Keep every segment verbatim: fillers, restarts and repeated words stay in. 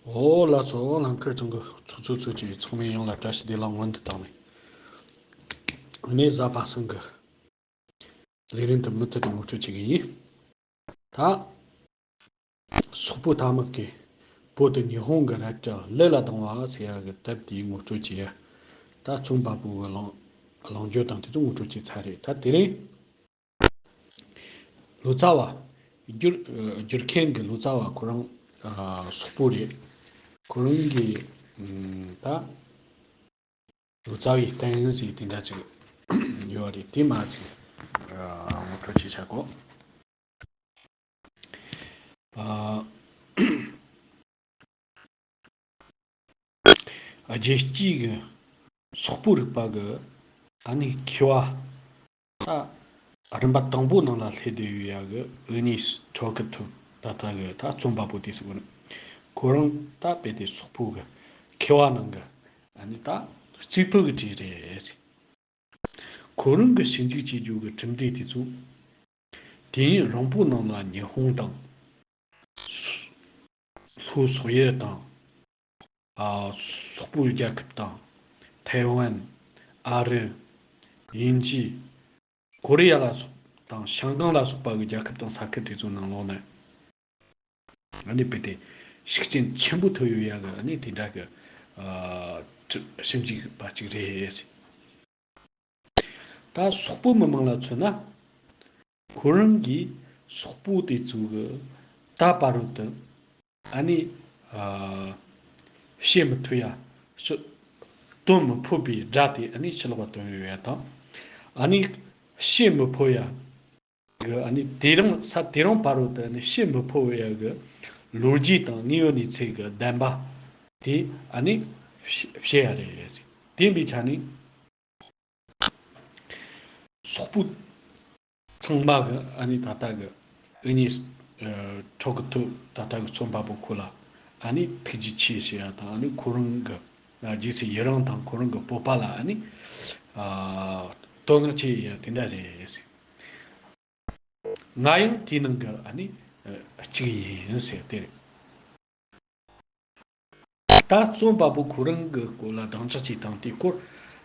འོ་ལགས་སོ། ལམ་ཁར་ཚང་གི་ཚོགས་གཙོ་ཚོགས་ཀྱི་ཚོགས་མི་ཡོངས་ལ་བཀྲ་ཤིས་བདེ་ལེགས་སྔོན་དུ་བཏང་ནས། ཨ་ནི་གཟའ་པ་སངས་ཀྱི་ལས་རིམ་དུ་མུ་མཐུད་དུ་ངོ་སྤྲོད་བྱེད་ཀྱི་ཡིན། ད། སོག་པོ་ཐ་མག་གི་བོད་དུ་ཉི་ཧོང་གི་ར་ཏྲ་ལི་ལ་ལྡང་བ་ཟེར་ཡ་གི་དེབ་དེའི་ངོ་སྤྲོད་བྱེད་ཡ། ད་རྩོམ་པ་པོ་གི་ལངས་ལངས་སྤྱོད་དང་དེ་ཚོ་ངོ་སྤྲོད་བྱས་ཚར་རེད། ད་དེ་རིང་ལོ་ཙཱ་བ། བསྒྱུར་བསྒྱུར་མཁན་གྱི་ལོ་ཙཱ་བ་ཁོ་རང་ཨ་སོག་པོ་རེད། ཁོ་རང་གི་ཨམ་ད་ལོ་ཙཱ་བའི་རྟེན་ཟེར་དེ་འདྲ་ཅིག་ཡོད་རེད། དེ་མ་ཅིག་ཨ་ངོ་སྤྲོད་བྱས་བཞག་གོ། ཨ་རྒྱལ་སྤྱིའི་གི་སོག་པོའི་རིག་པ་གི་ཨ་ནི་མཁས་པ། ད་རིམ་པ་དང་པོ་ནང་ལ་སླེབས་བསྡད་ཡོད་ཡ་གི་ཨུ་ནིས་ཁྲོ་ཁི་ཐུབ། ད་ལྟ་གི་ད་རྩོམ་པ་པོ་དེ་ཟེར་གོ་ནི། ཁོ་རང་ད་དཔེ་དེ་སོག་པོ་གི་མཁས་པ་ནང་གི་ཨ་ནི་ད་གཙོ་བོ་གི་གྲས་རེད། ཁོ་རང་གི་ཞིབ་འཇུག་བྱེད་རྒྱུ་གི་གྲུབ་འབྲས་དེ་ཚོ་དུས་ཡུན་རིང་པོ་ནང་ལ་ཉི་ཧོང་དང་། ལྷོ་སོག་ཡུལ་དང་། ཨ་སོག་པོའི་རྒྱལ་ཁབ་དང་། ཐའེ་ཝན། ཨ་རི། དབྱིན་ཇི། ཀོ་རི་ཡ་ལ་སོགས་དང་ཤང་ཀང་ལ་སོགས་པ་གི་རྒྱལ་ཁབ་དང་ས་ཁུལ་དེ་ཚོའི་ནང་ལོགས་ནས། ཨ་ནི་དཔེ་དེ་ཤུགས་རྐྱེན་ཆེན་པོ་ཐེབས་ཡོད་ཡ་གི་ཨ་ནི་དེ་འདྲ་གི་ཨ་ཞིབ་འཇུག་པ་ཅིག་རེད། ད་སོག་པོ་མི་མང་ལ་མཚོན་ན། ཁོ་རང་གིས་སོག་པོ་དེ་ཚོ་གི་ད་བར་དུ་ཨ་ནི་ཨ་བཤད་མི་ཐུབ་ཡ། ཤོ་སྟོན་མི་ཕོད་པའི་སྒྲ་དེ་ཨ་ནི་ཕྱི་ལོགས་ལ་བཏོན་ཡོད་ཡ་དང་། ཨ་ནི་བཤད་མི་ཕོད་ཡ་གི་ཨ་ནི་དེ་རིང་ས་དེ་རིང་བར་དུ་ཨ་ནི་བཤད་མི་ཕོད་ཡ་གི་ལོ་རྒྱུས་དང་དངོས་ཡོད་གནས་ཚུལ་གི་བདེན་པ་དེ་ཨ་ནི་བཤད་ཡ་རེད། དེ་ཡིན་པའི་ཆ་ནས། སོག་པོ་ཚང་མ་གི་ཨ་ནི་ད་ལྟ་གི་ཨུ་ནིས་ཁྲོ་ཁི་ཐུབ། ད་ལྟ་གི་རྩོམ་པ་པོ་ཁོ་ལ་ཨ་ནི་ཐུགས་རྗེ་ཆེ་ཞུ་ཡ་དང་། ཨ་ནི་ཁོ་རང་གི་རྗེས་སུ་ཡི་རང་དང་ཁོ་རང་གི་སྤོབས་པ་ལ་ཨ་ནི་ཨ་བསྟོད་བསྔགས་བྱེད་ཡ་དེ་འདྲ་རེད། ང་ཡང་དེའི་ནང་གི་ཨ་ནི་གཅིག་ཡིན་ཟེར་དེ་རེད། ད་རྩོམ་པ་པོ་ཁོ་རང་གི་སྐོར་ལ་གདེང་འཇོག་བྱེད་སྟངས་དེའི་སྐོར།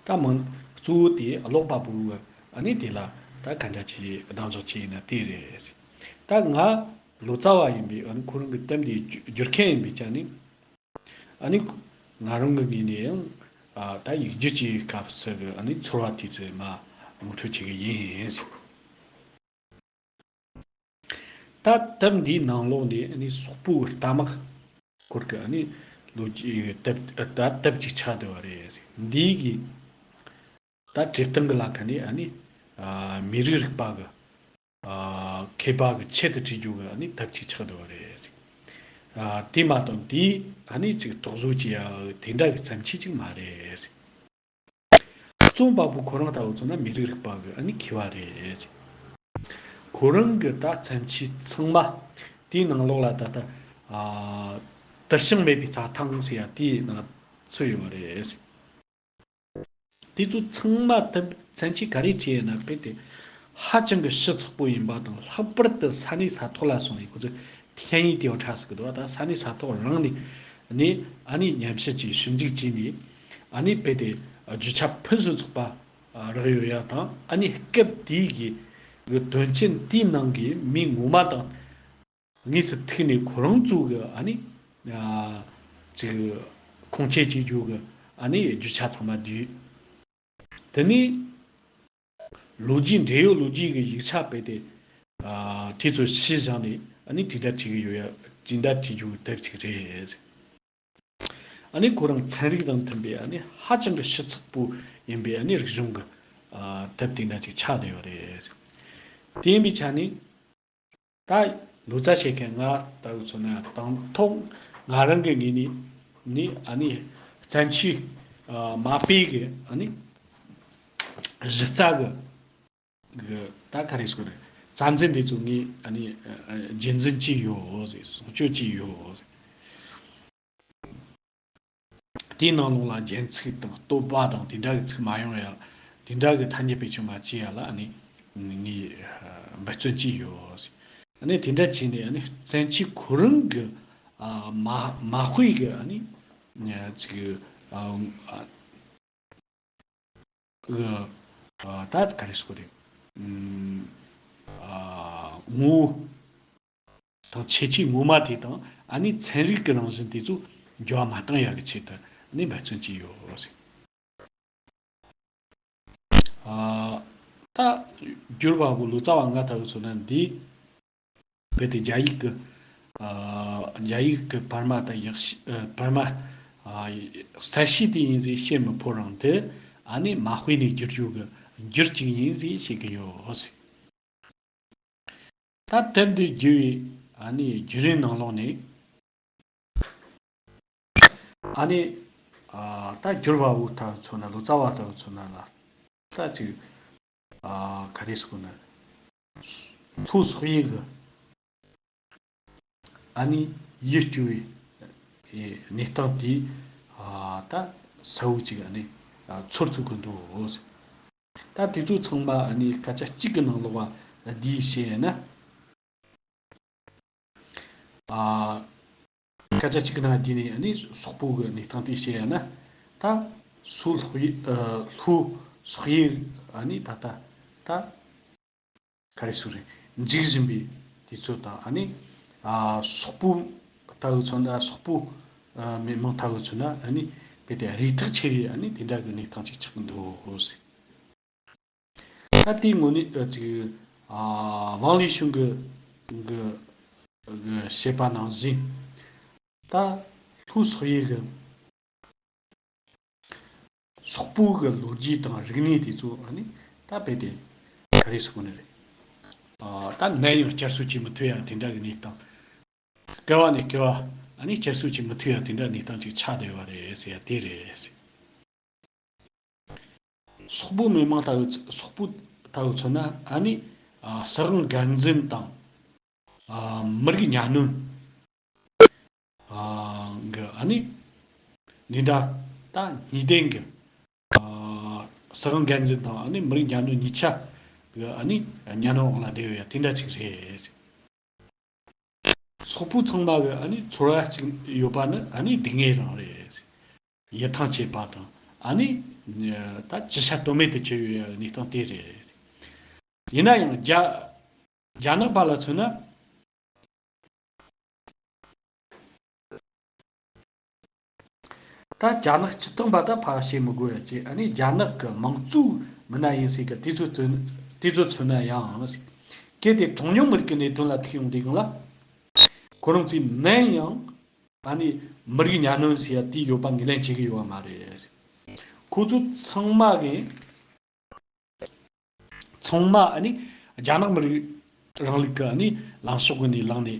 ད་མང་གཙོ་བོ་དེ་ཀློག་པ་པོ་གི་ཨ་ནི་དེ་ལ་ད་ག་འདྲ་ཅིག་གདེང་འཇོག་བྱས་ཡིན་ན་དེ་རེད། ད་ང་ལོ་ཙཱ་བ་ཡིན་པས། ཨ་ནི་ཁོ་རང་གི་དེབ་འདི་བསྒྱུར་མཁན་ཡིན་པའི་ཆ་ནས། ཨ་ནི་ང་རང་གི་ངོས་ནས་ཡང་ཨ་ད་ཡིག་སྒྱུར་གྱི་སྐབས་སུ་གི་ཨ་ནི་ཚོར་བ་དེ་ཚོ་མར་ངོ་སྤྲོད་བྱེད་ཀྱི་ཡིན། ད་དེབ་འདིའི་ནང་ལོགས་ནས་ཨ་ནི་སོག་པོའི་རྟ་དམག་སྐོར་གྱི་ཨ་ནི་ལོ་རྒྱུས་དེབ་ད་དེབ་ཅིག་ཆགས་བསྡད་པ་རེད། འདིའི་གི་ད་བྲིས་སྟངས་ཀྱི་ལ་ཁ་ནས་ཨ་ནི་ཨ་མི་རིགས་རིག་པ་གི་ཨ་མཁས་པ་གི་ཆེད་དུ་བྲིས་རྒྱུ་གི་ཨ་ནི་དེབ་ཅིག་ཆགས་བསྡད་པ་རེད། ཨ་དེ་མ་གཏོགས་དེའི་ཨ་ནི་ཅིག་རྟོག་བཟོ་བྱེད་ཡ་དེ་འདྲ་གི་བརྩམས་ཆོས་ཅིག་མ་རེད། རྩོམ་པ་པོ་ཁོ་རང་ལྟ་བུ་མཚོན་ན་མི་རིགས་རིག་པ་གི་ཨ་ནི་མཁས་པ་རེད། ཁོ་རང་གི་ད་བརྩམས་ཆོས་ཚང་མ་དེའི་ནང་ལོགས་ལ་ད་ལྟ་ཨ་དུར་ཞིང་མེད་པའི་རྩྭ་ཐང་ཟེར་ཡ་དེའི་ནང་ཚུད་ཡོད་པ་རེད། དེ་ཚོ་ཚང་མ་ད་བརྩམས་ཆོས་ག་རེ་བྲིས་ཡོད་ན་དཔེ་དེ་ཧ་ཅང་གི་ཞིབ་ཚགས་པོ་ཡིན་པ་དང་། ལྷག་པར་དུ་ས་གནས་ས་ཐོག་ལ་སོང་ནས་ཁོ་ཚོས་ཐེན་ཡིག་དེ་བ་ཁྲ་ཟེར་གི་འདུག་བ། ད་ས་གནས་ས་ཐོག་རང་ནས་ནས་ཨ་ནི་ཉམས་ཞིབ་བྱས། ཞིབ་འཇུག་བྱས་ནས་ཨ་ནི་དཔེ་དེ་རྒྱུ་ཆ་ཕུན་སུམ་ཚོགས་པ་རག་ཡོད་ཡ་དང་། ཨ་ནི་སྐབས་དེའི་གི་གི་དོན་རྐྱེན་དེའི་ནང་གི་མི་ངོ་མ་དང་དངོས་སུ་ཐུག་ནས་ཁོ་རང་ཚོ་གི་ཨ་ནི་ཨ་ཅིག་ཁུངས་སྐྱེལ་བྱེད་རྒྱུ་གི་ཨ་ནི་རྒྱུ་ཆ་ཚང་མ་བསྡུས། དེ་ནས་ལོ་རྒྱུས། འབྲེལ་ཡོད་ལོ་རྒྱུས་ཀྱི་ཡིག་ཆ་སྤེལ་ཏེ། ཨ་དེ་ཚོ་ཕྱི་བཞག་ནས་ཨ་ནི་དྲིལ་བསྒྲགས་བྱེད་ཀྱི་ཡོད་ཡ། དྲིལ་བསྒྲགས་བྱེད་རྒྱུ་དེབ་ཅིག་རེད། ཨ་ནི་ཁོ་རང་ཚན་རིག་དང་མཐུན་པའི་ཨ་ནི་ཧ་ཅང་གི་ཞིབ་ཚགས་པོ་ཡིན་པའི་ཨ་ནི་རིག་གཞུང་གི་ཨ་དེབ་དེ་འདྲ་ཅིག་ཆགས་བསྡད་ཡོད་རེད། དེ་ཡིན་པའི་ཆ་ནས། ད་ལོ་ཙཱ་བྱེད་མཁན་ང་ལྟ་བུ་ཚོ་ན་དང་ཐོག་ང་རང་གི་ངོས་ནས་ནི་ཨ་ནི་བརྩམས་ཆོས་ཨ་མ་སྤེལ་གི་ཨ་ནི་གཞི་རྩ་གི་གི་ད་ག་རེ་ཟེར་དགོས་རེད། རྩ་འཛིན་འདི་ཚོ་ངས་ཨ་ནི་ཨ་རྒྱུན་འཛིན་བྱས་ཡོད་ཟེར། སྲུང་སྐྱོབ་བྱས་ཡོད་ཟེར། དེའི་ནང་ལོགས་ལ་རྒྱན་ཚིག་དང་བསྟོད་པ་དང་དེ་འདྲ་གི་ཚིག་མ་ཡོང་ཡ། དེ་འདྲ་གི་ཐ་སྙད་བེད་སྤྱོད་མ་བྱེད་ཡ་ལ་ཨ་ནི་ངས་འབད་བརྩོན་བྱས་ཡོད། ཨ་ནི་དེ་འདྲ་བྱས་ནས་ཨ་ནི་བཙན་གྱིས་ཁོ་རང་གི་ ཨ་མ་མ་དཔེ་གི་ཨ་ནི་ཅིག་ཨ་ཨ་ད་ག་རེ་ཟེར་དགོས་རེད། ཨ་ངོ་བོ་དང་ཁྱད་ཆོས་ངོ་མ་དེ་དང་ཨ་ནི་ཚན་རིག་གི་རང་བཞིན་དེ་ཚོ་འགྱུར་བ་མ་བཏང་ཡག་གི་ཆེད་དུ་ནི་འབད་བརྩོན་བྱས་ཡོད་ཟེར། ཨ་ད་བསྒྱུར་བ་བོ་ལོ་ཙཱ་བ་ང་ལྟ་བུ་ཚོ་ན་འདི་བོད་དེ་རྒྱ་ཡིག་གི་ཨ་རྒྱ་ཡིག་གི་བར་མ་དང་ཡག་ཤོས་ཨ་བར་མ་ཨ་གསལ་བཤད་དེ་ཡིན་ཟེར་བཤད་མི་ཕོད་རུང་དེ་ཨ་ནི་མ་དཔེ་ནས་བསྒྱུར་རྒྱུ་གི་འགྱུར་གཅིག་ཡིན་ཟེར་བཤད་གི་ཡོད་ཟེར། ད་དེབ་འདི་བསྒྱུར་བའི་ཨ་ནི་བརྒྱུད་རིམ་ནང་ལོགས་ནས་ཨ་ནི་ཨ་ད་བསྒྱུར་བ་བོ་ལྟ་བུ་ཚོ་ན་ལོ་ཙཱ་བ་ལྟ་བུ་ཚོ་ན་ལ་ད་ཅིག་ཨ་ག་རེ་ཟེར་དགོས་ན་ལྷོ་སོག་ཡུལ་གི་ཨ་ནི་ཡིད་སྐྱོ་བའི་གནས་སྟངས་དེ་ཨ་ད་གསལ་བོ་ཅིག་ཨ་ནི་ཨ་ཚོར་ཐུབ་ཀྱི་འདུག་ད་དེ་ཚོ་ཚང་མ་ཨ་ནི་སྐད་ཆ་གཅིག་གི་ནང་ལོགས་པ་འདིའི་བཤད་ཡིན་ན། ཨ་སྐད་ཆ་གཅིག་གི་ནང་འདི་ནས་ཨ་ནི་སོག་པོ་གི་གནས་སྟངས་དེ་བཤད་ཡིན་ན། ད་སོག་ལྷོ་ཡི་ཨ་ལྷོ་སོག་ཡུལ་ཨ་ནི་ད་ལྟ་ད་ག་རེ་ཟེར་རེད། འཇིག་བཞིན་པའི་དུས་ཚོད་དང་ཨ་ནི་ཨ་སོག་པོ་ལྟ་བུ་མཚོན་ན་སོག་པོ་ཨ་མི་མང་ལྟ་བུ་མཚོན་ན་ཨ་ནི་དཔེ་དེ་རེ་ཐག་ཆད་པའི་ཨ་ནི་དེ་འདྲ་གི་གནས་སྟངས་ཅིག་ཆགས་ཀྱི་འདུག་ཟེར། ད་དེའི་ངོས་ནས་ཨ་ཅིག་ཨ་ཝང་ལི་ཞུང་གི་གི་གི་བཤད་པ་ནང་བཞིན་ད་ལྷོ་སོག་ཡུལ་གི་སོག་པོ་གི་ལོ་རྒྱུས་དང་རིག་གནས་དེ་ཚོ་ཨ་ནི་ད་རྦད་དེ་ག་རེ་ཟེར་དགོས་ནི་རེད། ཨ་ད་ནམ་ཡང་བསྐྱར་གསོ་བྱེད་མི་ཐུབ་ཡ་དེ་འདྲ་གི་གནས་སྟངས། བསྐལ་བ་ནས་བསྐལ་བ་ཨ་ནི་བསྐྱར་གསོ་བྱེད་མི་ཐུབ་ཡ་དེ་འདྲ་གནས་སྟངས་ཅིག་ཆགས་བསྡད་ཡོད་རེད་ཟེར་ཡ་དེ་རེད། སོག་པོ་མི་མང་ལྟ་བུ་སོག་པོ་ལྟ་བུ་མཚོན་ན་ཨ་ནི་ཨ་སྲིད་དབང་སྒེར་འཛིན་དང་ཨ་མི་རིགས་གཉའ་གནོན་ཨ་གི་ཨ་ནི་འདི་འདྲ་ད་གཉིས་ལྡན་གི་ཨ་སྲིད་དབང་སྒེར་འཛིན་དང་ཨ་ནི་མི་རིགས་གཉའ་གནོན་གཉིས་ཆ་གི་ཨ་ནི་གཉའ་གནོན་འོག་ལ་བསྡད་ཡོད་ཡ་དེ་འདྲ་ཅིག་རེད། སོག་པོ་ཚང་མ་གི་ཨ་ནི་ཚོར་བ་གཅིག་ཡོད་པ་ནི་ཨ་ནི་སྡུག་བསྔལ་རང་རེད། ཡིད་ཐང་ཆད་པ་དང་ཨ་ནི་ད་ཅི་བྱ་གཏོལ་མེད་དུ་གྱུར་ཡོད་གནས་སྟངས་དེ་རེད། ཡིན་ན་ཡང་རྒྱ་རྒྱ་ནག་པ་ལ་མཚོན་ན། ད་རྒྱ་ནག་སྤྱི་བཏང་པ་ད་ཕར་བཤད་མི་དགོས་ཡ་ཅིག་ཨ་ནི་རྒྱ་ནག་གི་དམངས་གཙོའི་མི་སྣ་ཡིན་སྲིད་གི་དེ་ཚོ་དོན་དེ་ཚོ་མཚོན་ན་ཡང་། གལ་ཏེ་གྲངས་ཉུང་མི་རིགས་ཀྱི་གནད་དོན་ལ་ཐུག་ཡོང་དུས་སྒང་ལ། ཁོ་རང་ཚོས་ནམ་ཡང་ཨ་ནི་མི་རིགས་གཉའ་གནོན་ཟེར་ཡ་དེ་ཡོད་པ་ངོས་ལེན་བྱེད་ཀྱི་ཡོད་པ་མ་རེད། ཁོ་ཚོ་ཚང་མ་གིས་ཚང་མ་ཨ་ནི་རྒྱ་ནག་མི་རིགས་རིང་ལུགས་ཀྱི་ཨ་ནི་ལངས་ཕྱོགས་ཀྱི་ནས་ལངས་ནས་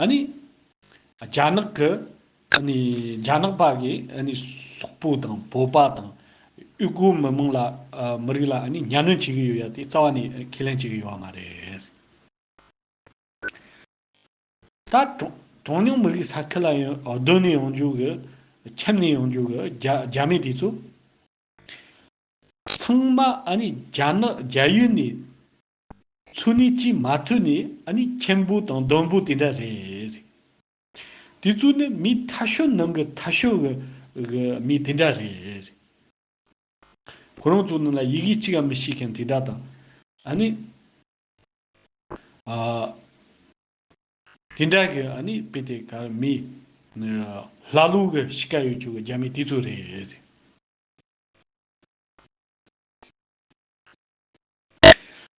ཨ་ནི་རྒྱ་ནག་གི་ཨ་ནི་རྒྱ་ནག་པ་གིས་ཨ་ནི་སོག་པོ་དང་བོད་པ་དང་ཨུ་གུར་མི་མང་ལ་ཨ་མི་རིགས་ལ་ཨ་ནི་གཉའ་གནོན་བྱེད་ཀྱི་ཡོད་ཡ་དེ་རྩ་བ་ནས་ཁས་ལེན་བྱེད་ཀྱི་ཡོད་པ་མ་རེད། ད་གྲངས་གྲངས་ཉུང་མི་རིགས་ས་ཁུལ་ལ་ཡང་སྡོད་ནས་ཡོང་རྒྱུ་གི་ཁྱིམ་ནས་ཡོང་རྒྱུ་གི་རྒྱ་རྒྱ་མི་དེ་ཚོ་ཚང་མ་ཨ་ནི་རྒྱ་ནག་རྒྱ་ཡུལ་ནས་འཚོ་གནས་བྱེད་མ་ཐུབ་ནས་ཨ་ནི་ཁྱིམ་པོ་དང་སྡོམ་པོ་དེ་འདྲ་རེད། དེ་ཚོ་ནི་མི་ཐ་ཤོས་ནང་གི་ཐ་ཤོས་གི་གི་མི་དེ་འདྲ་རེད། ཁོ་རང་ཚོ་ནང་ལ་ཡི་གེ་གཅིག་ཀྱང་མི་ཤེས་མཁན་དེ་འདྲ་དང་། ཨ་ནི། ཨ། དེ་འདྲ་གི་ཨ་ནི་དཔེ་དེ་ག་མི། ལ་ལུ་གི་གཤིས་ཀ་ཡོད་རྒྱུ་གི་རྒྱ་མི་དེ་ཚོ་རེད།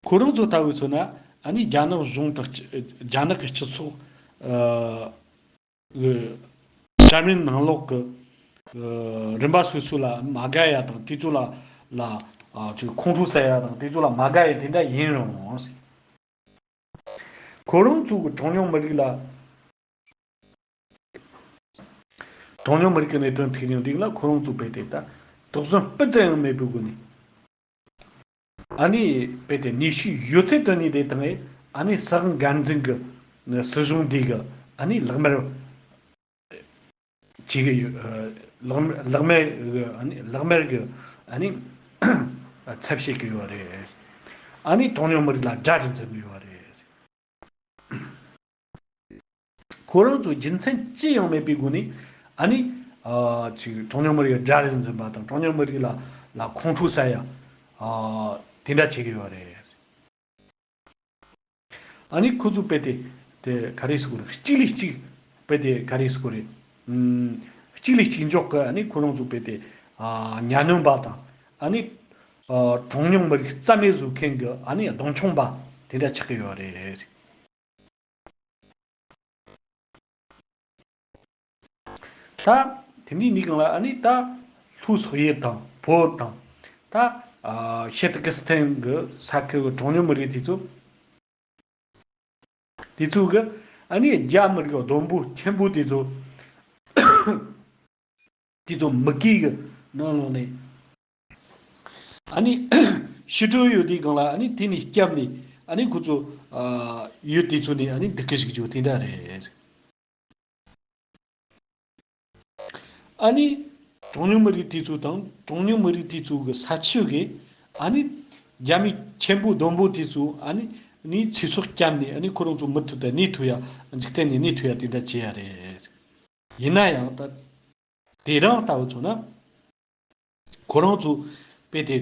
ཁོ་རང་ཚོ་ལྟ་བུ་མཚོན་ན་ཨ་ནི་རྒྱ་ནག་གཞུང་དང་སྤྱི་རྒྱ་ནག་གི་སྤྱི་ཚོགས། ཨ། གི་བཀྲམ་རིམ་ནང་ལོགས་ཀྱི་ཨ་རིམ་པ་སོ་སོ་ལ་མ་དགའ་ཡ་དང་དེ་ཚོ་ལ་ལ་ཨ་ཅིག་ཁོང་ཁྲོ་ཟ་ཡ་དང་དེ་ཚོ་ལ་མ་དགའ་ཡ་དེ་འདྲ་ཡིན་རུང་། ཁོ་རང་ཚོ་གི་གྲངས་ཉུང་མི་རིགས་ལ་གྲངས་ཉུང་མི་རིགས་ཀྱི་གནད་དོན་ཐུག་ཡོང་དུས་ལ་ཁོ་རང་ཚོ་རྦད་དེ་ད་དོགས་ཟོན་སྤུ་ཙམ་ཡང་མེད་པའི་སྒོ་ནས། ཨ་ནི་རྦད་དེ་ནུས་ཤུགས་ཡོད་ཚད་བཏོན་ནས་དེ་དང་ཨ་ནི་སྲིད་དབང་སྒེར་འཛིན་གྱི་སྲིད་གཞུང་འདི་གི་ཨ་ནི་ལག་དམར་བྱེད་ཀྱི་ཡོད། ལག་ལག་དམར་གི་ཨ་ནི་ལག་དམར་གི་ཨ་ནི་ཚབ་བྱེད་ཀྱི་ཡོད་རེད། ཨ་ནི་གྲངས་ཉུང་མི་རིགས་ལ་དགྲ་རུ་འཛིན་གྱི་ཡོད་རེད། ཁོ་རང་ཚོ་རྒྱུ་མཚན་ཅི་ཡང་མེད་པའི་སྒོ་ནས་ཨ་ནི་ཨ་ཅིག་གྲངས་ཉུང་མི་རིགས་དགྲ་རུ་འཛིན་པ་དང་གྲངས་ཉུང་མི་རིགས་ལ་ལ་ཁོང་ཁྲོ་ཟ་ཡ་ཨ་དེ་འདྲ་བྱེད་ཀྱི་ཡོད་རེད། ཨ་ནི་ཁོ་ཚོ་དཔེ་དེ་དེ་ག་རེ་ཟེར་དགོས་རེད། གཅིག་ལས་གཅིག་དཔེ་དེ་ག་རེ་ཟེར་དགོས་རེད། ཨུམ། གཅིག་ལས་གཅིག་མགྱོགས་ཀྱི་ཨ་ནི་ཁོ་རང་ཚོ་དཔེ་དེ་ཨ་གཉའ་གནོན་པ་དང་ཨ་ནི་ཨ་གྲངས་ཉུང་མི་རིགས་རྩ་མེད་བཟོ་མཁན་གྱི་ཨ་ནི་གདོང་མཆོང་པ་དེ་འདྲ་ཆགས་ཀྱི་ཡོད་རེད། ད་དེ་འདྲའི་ནི་གང་ལ་ཨ་ནི་ད་ལྷོ་སོག་ཡུལ་དང་བོད་དང་ད་ཨ་ཤི་ཏི་ཀི་སི་ཐན་གྱི་ས་ཁུལ་གྱི་གྲངས་ཉུང་མི་རིགས་དེ་ཚོ། དེ་ཚོ་གི་ཨ་ནི་རྒྱ་མི་རིགས་ལྡོམ་པོ་ཆེན་པོ་དེ་ཚོ་དེ་ཚོ་མི་གེ་གི་ནང་ལོགས་ནས་ཨ་ནི་ཤི་འགྲོ་ཡོད་དེ་གང་ལ་ཨ་ནི་དེ་ནས་སྐྱབས་ནས་ཨ་ནི་ཁོ་ཚོ་ཨ་ཡུལ་དེ་ཚོ་ནས་ཨ་ནི་འདུག་གི་བཞུགས་རྒྱུ་དེ་འདྲ་རེད། ཨ་ནི་གྲངས་ཉུང་མི་རིགས་དེ་ཚོ་དང་གྲངས་ཉུང་མི་རིགས་དེ་ཚོ་གི་ས་ཆུ་གི་ཨ་ནི་རྒྱ་མི་ཆེན་པོ་ལྡོམ་པོ་དེ་ཚོ་ཨ་ནི་ནི་ཚེ་སྲོག་བསྐྱབས་ནས་ཨ་ནི་ཁོ་རང་ཚོ་མུ་མཐུད་དུ་གནས་ཐུབ་ཡ་འཇིག་རྟེན་ནས་གནས་ཐུབ་ཡ་དེ་འདྲ་བྱེད་ཡ་རེད། ཡིན་ན་ཡང་ད་དེ་རིང་ལྟ་བུ་མཚོན་ན། ཁོ་རང་ཚོ་དཔེ་དེ་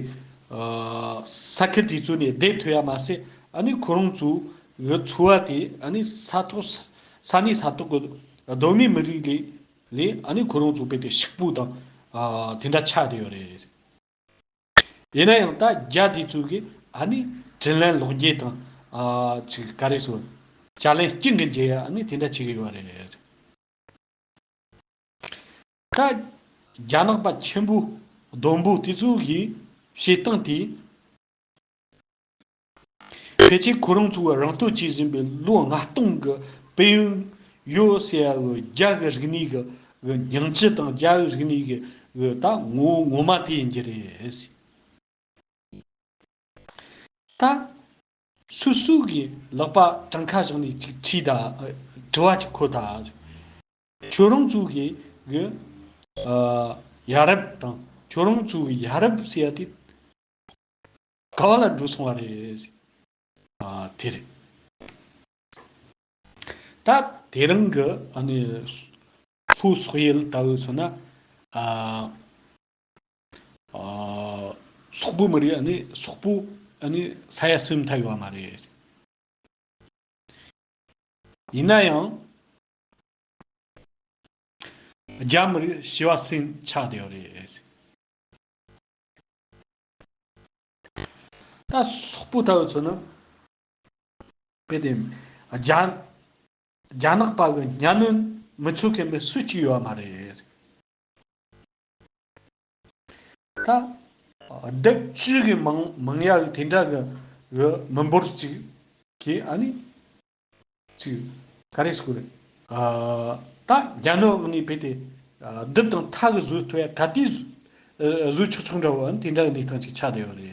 ས་ཁུལ་དེ་ཚོ་ནས་བསྡད་ཐུབ་ཡ་མ་ཟད་ཨ་ནི་ཁོ་རང་ཚོ་གི་འཚོ་བ་དེ་ཨ་ནི་ས་ཐོག་ས་གནས་ས་ཐོག་གི་གདོད་མའི་མི་རིགས་ལས་ལས་ཨ་ནི་ཁོ་རང་ཚོ་དཔེ་དེ་ཕྱུག་པོ་དང་དེ་འདྲ་ཆགས་བསྡད་ཡོད་རེད། ཡིན་ན་ཡང་ད་རྒྱ་དེ་ཚོ་གི་ཨ་ནི་དྲིན་ལན་ལོག་འཇལ་དང་ཅིག་ག་རེ་ཟེར་བྱ་ལན་སྐྱིན་གྱིས་འཇལ་ཡ་ཨ་ནི་དེ་འདྲ་བྱེད་ཀྱི་ཡོད་རེད། ད་རྒྱ་ནག་པ་ཆེན་པོ་ལྡོམ་པོ་དེ་ཚོ་གི་བྱེད་སྟངས་དེ། ཕལ་ཆེར་ཁོ་རང་ཚོ་རང་སྟོབས་ཀྱིས་ཟིན་པའི་ལོ་ལྔ་སྟོང་གི་དཔལ་ཡོན་ཡོད་ཟེར་ཡ་གི་རྒྱ་གི་རིག་གནས་གི་གི་སྙིང་བཅུད་དང་རྒྱ་གི་རིག་གནས་གི་གི་ད་ངོ་བོ་ངོ་མ་དེ་ཡིན་གྱི་རེད། ད་སོ་སོ་གི་ལག་པ་བྲང་ཁ་བཞག་ནས་ཅིག་ཁྲིད་ད་དྲི་བ་ཅིག་འཁོར་ད། ཁྱོད་རང་ཚོ་གི་གི་ཨ་ཡ་རབས་དང་ཁྱོད་རང་ཚོ་གི་ཡ་རབས་ཟེར་ཡ་དེ་ག་བ་ལ་འགྲོ་སོང་བ་རེད། ཨ་དེ་རེད། ད་དེ་རིང་གི་ཨ་ནི་ལྷོ་སོག་ཡུལ་ལྟ་བུ་མཚོན་ན་ཨ། ཨ། སོག་པོ་མི་རིགས་ཨ་ནི་སོག་པོ་ཨ་ནི་ས་ཡ་གསུམ་ཐལ་ཡོད་པ་མ་རེད། ཡིན་ན་ཡང་རྒྱ་མི་རིགས་བྱེ་བ་གསུམ་ཆགས་བསྡད་ཡོད་རེད། ད་སོག་པོ་ལྟ་བུ་མཚོན་ན། དཔེ་དེ་རྒྱ་རྒྱ་ནག་པ་གི་གཉའ་གནོན་མི་ཆོག་མཁན་པའི་སུ་གཅིག་ཡོད་པ་མ་རེད། ད་ལྡབ་བཅུ་གི་མང་མང་ཡ་གི་དེ་འདྲ་གི་གི་མི་འབོར་གཅིག་གིས་ཨ་ནི་གཅིག་ག་རེ་ཟེར་དགོས་རེད། ཨ་ད་རྒྱ་ནག་ནས་དཔེ་དེ་ཨ་ལྡབ་དང་ཐ་གི་བཟོ་ཐུབ་ཡ་ག་དུས་བཟོ་ཆོག་ཆོག་འདྲ་བོ་ཨ་ནི་དེ་འདྲ་གི་གནས་སྟངས་ཅིག་ཆགས་བསྡད་ཡོད་རེད།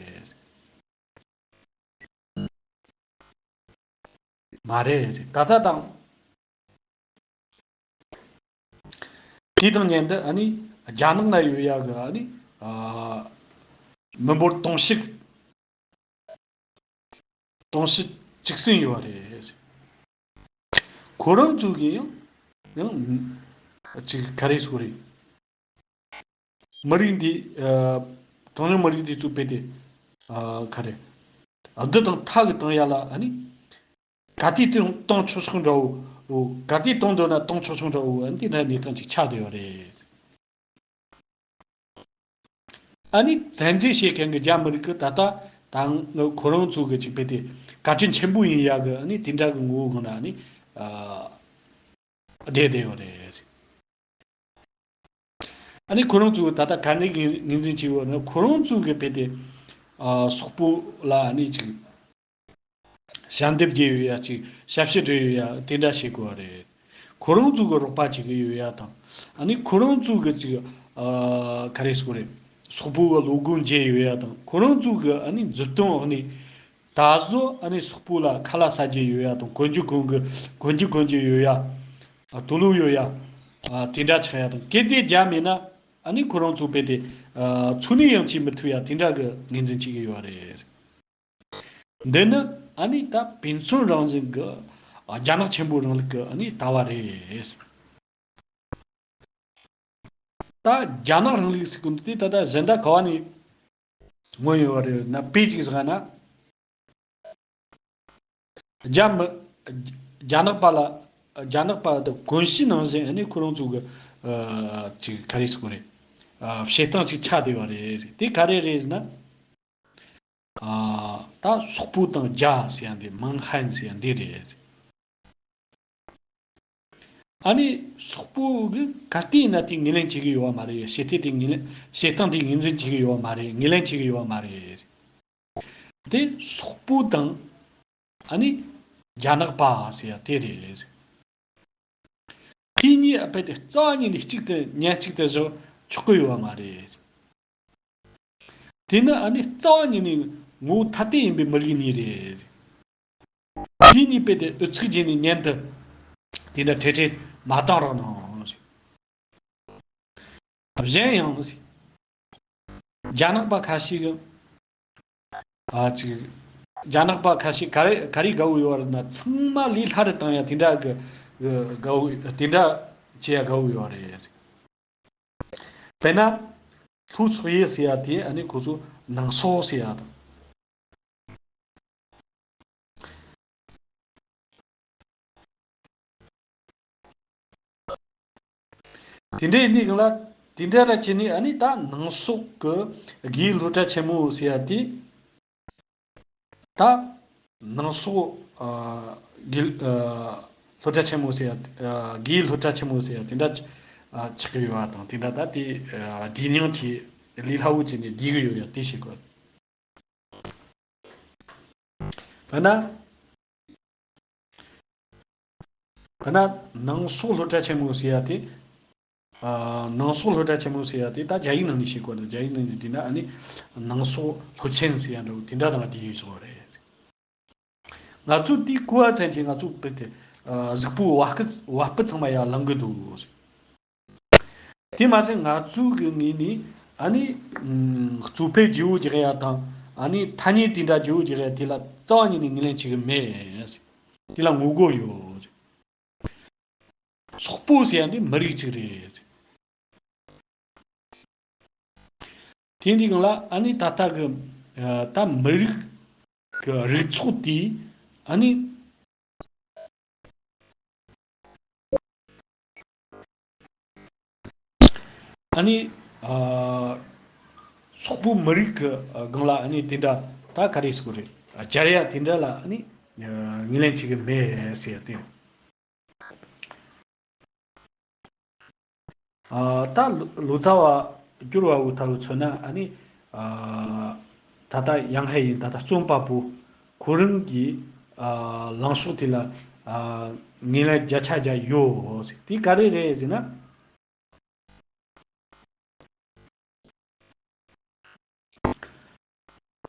མ་རེད། ད་ལྟ་དང་། དེ་དང་མཉམ་དུ་ཨ་ནི་རྒྱ་ནག་ན་ཡོད་ཡ་གི་ཨ་ནི་ཨ་མི་འབོར་དུང་ཕྱུར་དུང་ཕྱུར་བཅུ་གསུམ་ཡོད་རེད། ཁོ་རང་ཚོ་གི་ཡང་ཡང་ཅིག་ག་རེ་ཟེར་དགོས་རེད། མི་རིགས་འདི་ཨ་གྲངས་ཉུང་མི་རིགས་འདི་ཚོ་དཔེ་དེ་ཨ་ག་རེ་ཨ་ལྡབ་དང་ཐ་གི་བཏང་ཡ་ལ་ཨ་ནི་ག་དུས་གཏོང་གཏོང་ཆོག་ཆོག་འདྲ་བོ་ག་དུས་གཏོང་འདོད་ན་གཏོང་ཆོག་ཆོག་འདྲ་བོ་ཨ་ནི་དེ་འདྲ་གནས་སྟངས་ཅིག་ཆགས་བསྡད་ཡོད་རེད། ཨ་ནི་བཙན་འཛུལ་བྱེད་མཁན་གྱི་རྒྱ་མི་རིགས་ཀྱིས་ད་ལྟ་ད་ཁོ་རང་ཚོ་གི་ཅིག་དཔེ་དེ་བཀའ་དྲིན་ཆེན་པོ་ཡིན་ཡ་གི་ཨ་ནི་དེ་འདྲ་གི་ངོ་བོ་གང་ལ་ཨ་ནི་ཨ་བསྡད་བསྡད་ཡོད་རེད། ཨ་ནི་ཁོ་རང་ཚོས་ད་ལྟ་ག་ནས་ངོས་འཛིན་བྱས་ཡོད་ན་ཁོ་རང་ཚོ་གི་དཔེ་དེ་ཨ་སོག་པོ་ལ་ཨ་ནི་ཅིག་ཞབས་འདེགས་རྒྱག་ཡོད་ཡ་ཅིག་ཞབས་ཕྱི་སྤྲད་ཡོད་ཡ་དེ་འདྲ་བྱེད་དགོས་པ་རེད། ཁོ་རང་ཚོ་གི་རོགས་པ་བྱེད་ཀྱི་ཡོད་ཡ་དང་ཨ་ནི་ཁོ་རང་ཚོ་གི་ཅིག་ཨ་ག་རེ་ཟེར་དགོས་རེད། སོག་པོ་གི་བློ་སྒོ་འབྱེད་ཡོད་ཡ་དང་ཁོ་རང་ཚོ་གི་ཨ་ནི་མཛུབ་སྟོན་འོག་ནས། ད་གཟོད་ཨ་ནི་སོག་པོ་ལ་ཁ་ལག་ཟ་རྒྱུ་ཡོད་ཡ་དང་གོན་རྒྱུ་གོན་གི་གོན་རྒྱུ་གོན་རྒྱུ་ཡོད་ཡ། ཨ་དུག་ལོག་ཡོད་ཡ། ཨ་དེ་འདྲ་ཆགས་ཡ་དང་གལ་ཏེ་རྒྱ་མེད་ན་ཨ་ནི་ཁོ་རང་ཚོ་དཔེ་དེ་ཨ་འཚོ་གནས་ཡང་བྱེད་མི་ཐུབ་ཡ་དེ་འདྲ་གི་ངོས་འཛིན་བྱེད་ཀྱི་ཡོད་རེད། འདི་ནི་ཨ་ནི་ད་དཔེ་མཚོན་རང་བཞིན་གི་ རྒྱ་ནག་ཆེན་པོའི་རིང་ལུགས་ཀྱི་ཨ་ནི་ལྟ་བ་རེད། ད་རྒྱ་ནག་རིང་ལུགས་ཟེར་གོ་ནོ་དེ་ད་ལྟ་གཞན་དག་ག་བ་ནས་མངོན་ཡོད་པ་རེད་ན། དཔེ་གཅིག་བཞག་ན། རྒྱ་མི། རྒྱ་ནག་པ་ལ། རྒྱ་ནག་པ་དང་གོམས་གཤིས་ནང་བཞིན་ཨ་ནི་ཁོ་རང་ཚོ་གི་ཨ་ཅིག་ག་རེ་ཟེར་དགོས་རེད། ཨ་བྱེད་སྟངས་ཅིག་ཆགས་བསྡད་པ་རེད། དེ་ག་རེ་རེད་ཟེར་ན། ཨ་ད་སོག་པོ་དང་རྒྱ་ཟེར་ཡ་འདི། མིང་ཧན་ཟེར་ཡ་འདི་རེད། ཨ་ནི་སོག་པོ་གི་ག་དུས་ཡིན་ན་དེ་ངོས་ལེན་བྱེད་ཀྱི་ཡོད་པ་མ་རེད། བྱེད་སྟངས་དེ་ངོས་ལེན། བྱེད་སྟངས་དེ་ངོས་འཛིན་བྱེད་ཀྱི་ཡོད་པ་མ་རེད། ངོས་ལེན་བྱེད་ཀྱི་ཡོད་པ་མ་རེད། དེ་སོག་པོ་དང་ཨ་ནི་རྒྱ་ནག་པ་ཟེར་ཡ་དེ་རེད། དེ་གཉིས་ཨ་ཕ་དེ་རྩ་བ་ཉིད་ནས་གཅིག་ཏུ་མཉམ་གཅིག་ཏུ་བཞག་ཆོག་གི་ཡོད་པ་མ་རེད། དེ་ནི་ཨ་ནི་རྩ་བ་ཉིད་ནས་ངོ་བོ་ཐ་དད་ཡིན་པའི་མི་རིགས་གཉིས་རེད། དེ་གཉིས་དཔེ་དེ་ཨུ་ཚུགས་བྱས་ནས་མཉམ་དུ་དེ་འདྲ་འཕྲད་འཕྲད་མ་བཏང་རོགས་གནང་། གཞན་ཡང་། རྒྱ་ནག་པ་ཁ་ཤས་ཀྱིས། ཨ་ཅིག་རྒྱ་ནག་པ་ཁ་ཤས་ག་རེ་ག་རེ་དགའ་བོ་ཡོད་རེད་ན། ཚང་མ་ལས་སླ་རུ་བཏང་ཡ་དེ་འདྲ་གི་གི་དགའ་བོ། དེ་འདྲ་བྱེད་ཡ་དགའ་བོ་ཡོད་རེད། དཔེར་ན། ལྷོ་ཕྱོགས་ཡུལ་ཟེར་ཡ་དེ་ཨ་ནི་ཁོ་ཚོ་ནང་སོག་ཟེར་ཡ་དང་། དེ་འདྲའི་ནི་གང་ལ། དེ་འདྲ་ར་བྱས་ནས་ཨ་ནི་ད་ནང་སོག་གི་དགེ་སློབ་གྲྭ་ཆེན་མོ་ཟེར་ཡ་དེ། ད་ནང་སོག་ཨ་དགེ་ཨ་སློབ་གྲྭ་ཆེན་མོ་ཟེར་ཡ། ཨ་དགེ་སློབ་གྲྭ་ཆེན་མོ་ཟེར་ཡ་དེ་འདྲ་ཨ་ཆགས་ཀྱི་ཡོད་པ་དང་། དེ་འདྲ་ད་དེ་ཨ་དེ་མྱིང་གི་ལས་སླ་བོ་བྱས་ནས་བསྡུས་ཀྱི་ཡོད་ཡ་དེ་ཤེས་དགོས། ད་ན། ད་ན་ནང་སོག་སློབ་གྲྭ་ཆེན་མོ་ཟེར་ཡ་དེ། ཨ་ནང་སོག་སློབ་གྲྭ་ཆེན་མོ་ཟེར་ཡ་དེ་ད་རྒྱ་ཡིག་ནང་ནས་ཤེས་དགོས་འདུག་རྒྱ་ཡིག་ནང་ནས་བསྡུས་ན་ཨ་ནི་ནང་སོག་སློབ་ཆེན་ཟེར་ཡ་འདྲ་བོ་དེ་འདྲ་དང་བསྡུས་ཡོད་ཟེར་བ་རེད། ང་ཚོ་དེ་གོ་བ་ཚན་གྱིས་ང་ཚོ་བོད་དེ་ཨ་གཟུགས་པོའི་བ་སྤུ་བ་སྤུ་ཚང་མ་ཡར་ལངས་གི་འདུག་དེ་མ་ཚད་ང་ཚོ་གི་ངོས་ནས་ཨ་ནི་ཨམ་གཙོ་ཕལ་བརྗེ་བོ་རྒྱག་ཡ་དང་། ཨ་ནི་ཐ་སྙད་དེ་འདྲ་བརྗེ་བོ་རྒྱག་ཡ་དེ་ལ་རྩ་བ་ཉིད་ནས་ངོས་ལེན་བྱེད་གི་མེད། དེ་ལ་ངོ་རྒོལ་ཡོད། སོག་པོ་ཟེར་ཡ་འདི་མི་རིགས་གཅིག་རེད། དེ་འདི་སྒང་ལ་ཨ་ནི་ད་ལྟ་གི་ཨ་ད་མི་རིགས་ཀྱི་རིགས་ཚོགས་དེ་ཨ་ནི་ཨ་ནི་ཨ་སོག་པོ་མི་རིགས་ཀྱི་སྒང་ལ་ཨ་ནི་དེ་འདྲ་ད་ག་རེ་ཟེར་དགོས་རེད། སྦྱར་ཡ་དེ་འདྲ་ལ་ཨ་ནི་ཨ་ངོས་ལེན་བྱེད་གི་མེད་ཟེར་ཡ་དེ། ཨ་ད་ལོ་ལོ་ཙཱ་བ་སྐྱོར་བ་བོ་ལྟ་བུ་མཚོན་ན་ཨ་ནི་ཨ་ད་ལྟ་ཡང་ཧའེ་ཡིན། ད་ལྟ་རྩོམ་པ་པོ་ཁོ་རང་གིས་ཨ་ལངས་ཕྱོགས་དེ་ལ་ཨ་ངོས་ལེན་བརྒྱ་ཆ་བརྒྱ་ཡོད་ཟེར། དེ་ག་རེ་རེད་ཟེར་ན།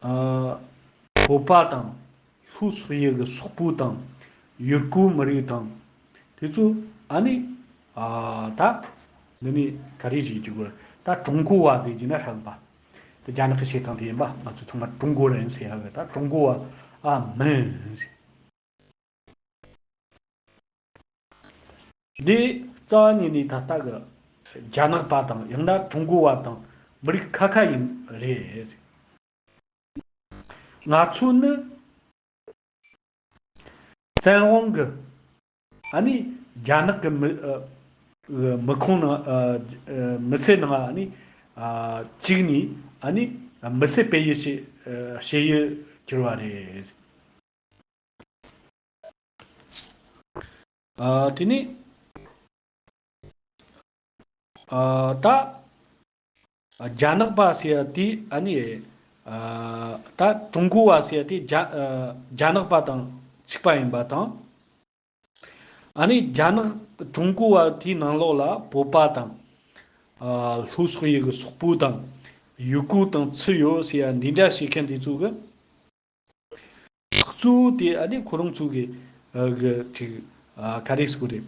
ཨ་བོད་པ་དང་། ལྷོ་ཕྱོགས་ཡུལ་གྱི་སོག་པོ་དང་། ཡུལ་སྐོར་མི་རིགས་དང་། དེ་ཚོ་ཨ་ནི་ཨ་ད་འདི་ནི་ག་རེ་ཞིག་བྱེད་དགོས། ད་ཀྲུང་གོ་བ་ཟེར་གྱི་ན་ཧྲ་གི་པ། དེ་རྒྱ་ནག་གི་བྱེད་སྟངས་དེ་ཡིན་པ། ང་ཚོ་ཚང་མ་ཀྲུང་གོ་རེད་ཟེར་ཡ་གི། ད་ཀྲུང་གོ་བ་ཨ་མིན་ཟེར། འདི་རྩ་བ་ཉིད་ནས་ད་ལྟ་གི་རྒྱ་ནག་པ་དང་། ཡང་ན་ཀྲུང་གོ་བ་དང་མི་རིགས་ཁ་ཁ་ཡིན་རེད། ང་ཚོ་ནི་བཙན་དབང་གི་ཨ་ནི་རྒྱ་ནག་གི་མི་ཨ་མི་ཁོངས་ནང་ཨ་མི་སེར་ནང་ཨ་ནི་ཨ་བཅུག་ནས་ཨ་ནི་མི་སེར་སྤེལ་ཡུལ་བྱེད་ཨ་བྱེད་ཡུལ་གྱུར་བ་རེད། ཨ་དེ་ནས་ཨ་ད་རྒྱ་ནག་པ་ཟེར་ཡ་དེ་ཨ་ནི་ཨ་ད་ཀྲུང་གོ་བ་ཟེར་ཡ་དེ་རྒྱ་ཨ་རྒྱ་ནག་པ་དང་གཅིག་པ་ཡིན་པ་དང་། ཨ་ནི་རྒྱ་ནག་ཀྲུང་གོ་བ་དེའི་ནང་ལོགས་ལ་བོད་པ་དང་། ཨ་ལྷོ་ཕྱོགས་ཡུལ་གྱི་སོག་པོ་དང་། ཡུལ་སྐོར་དང་ཚུར་ཡོད་ཟེར་ཡ་འདི་འདྲ་བཤད་མཁན་དེ་ཚོ་གི་ཐག་གཅོད་དེ་ཨ་ནི་ཁོ་རང་ཚོ་གི་ཨ་གི་ཅིག་ཨ་ག་རེ་ཟེར་དགོས་རེད།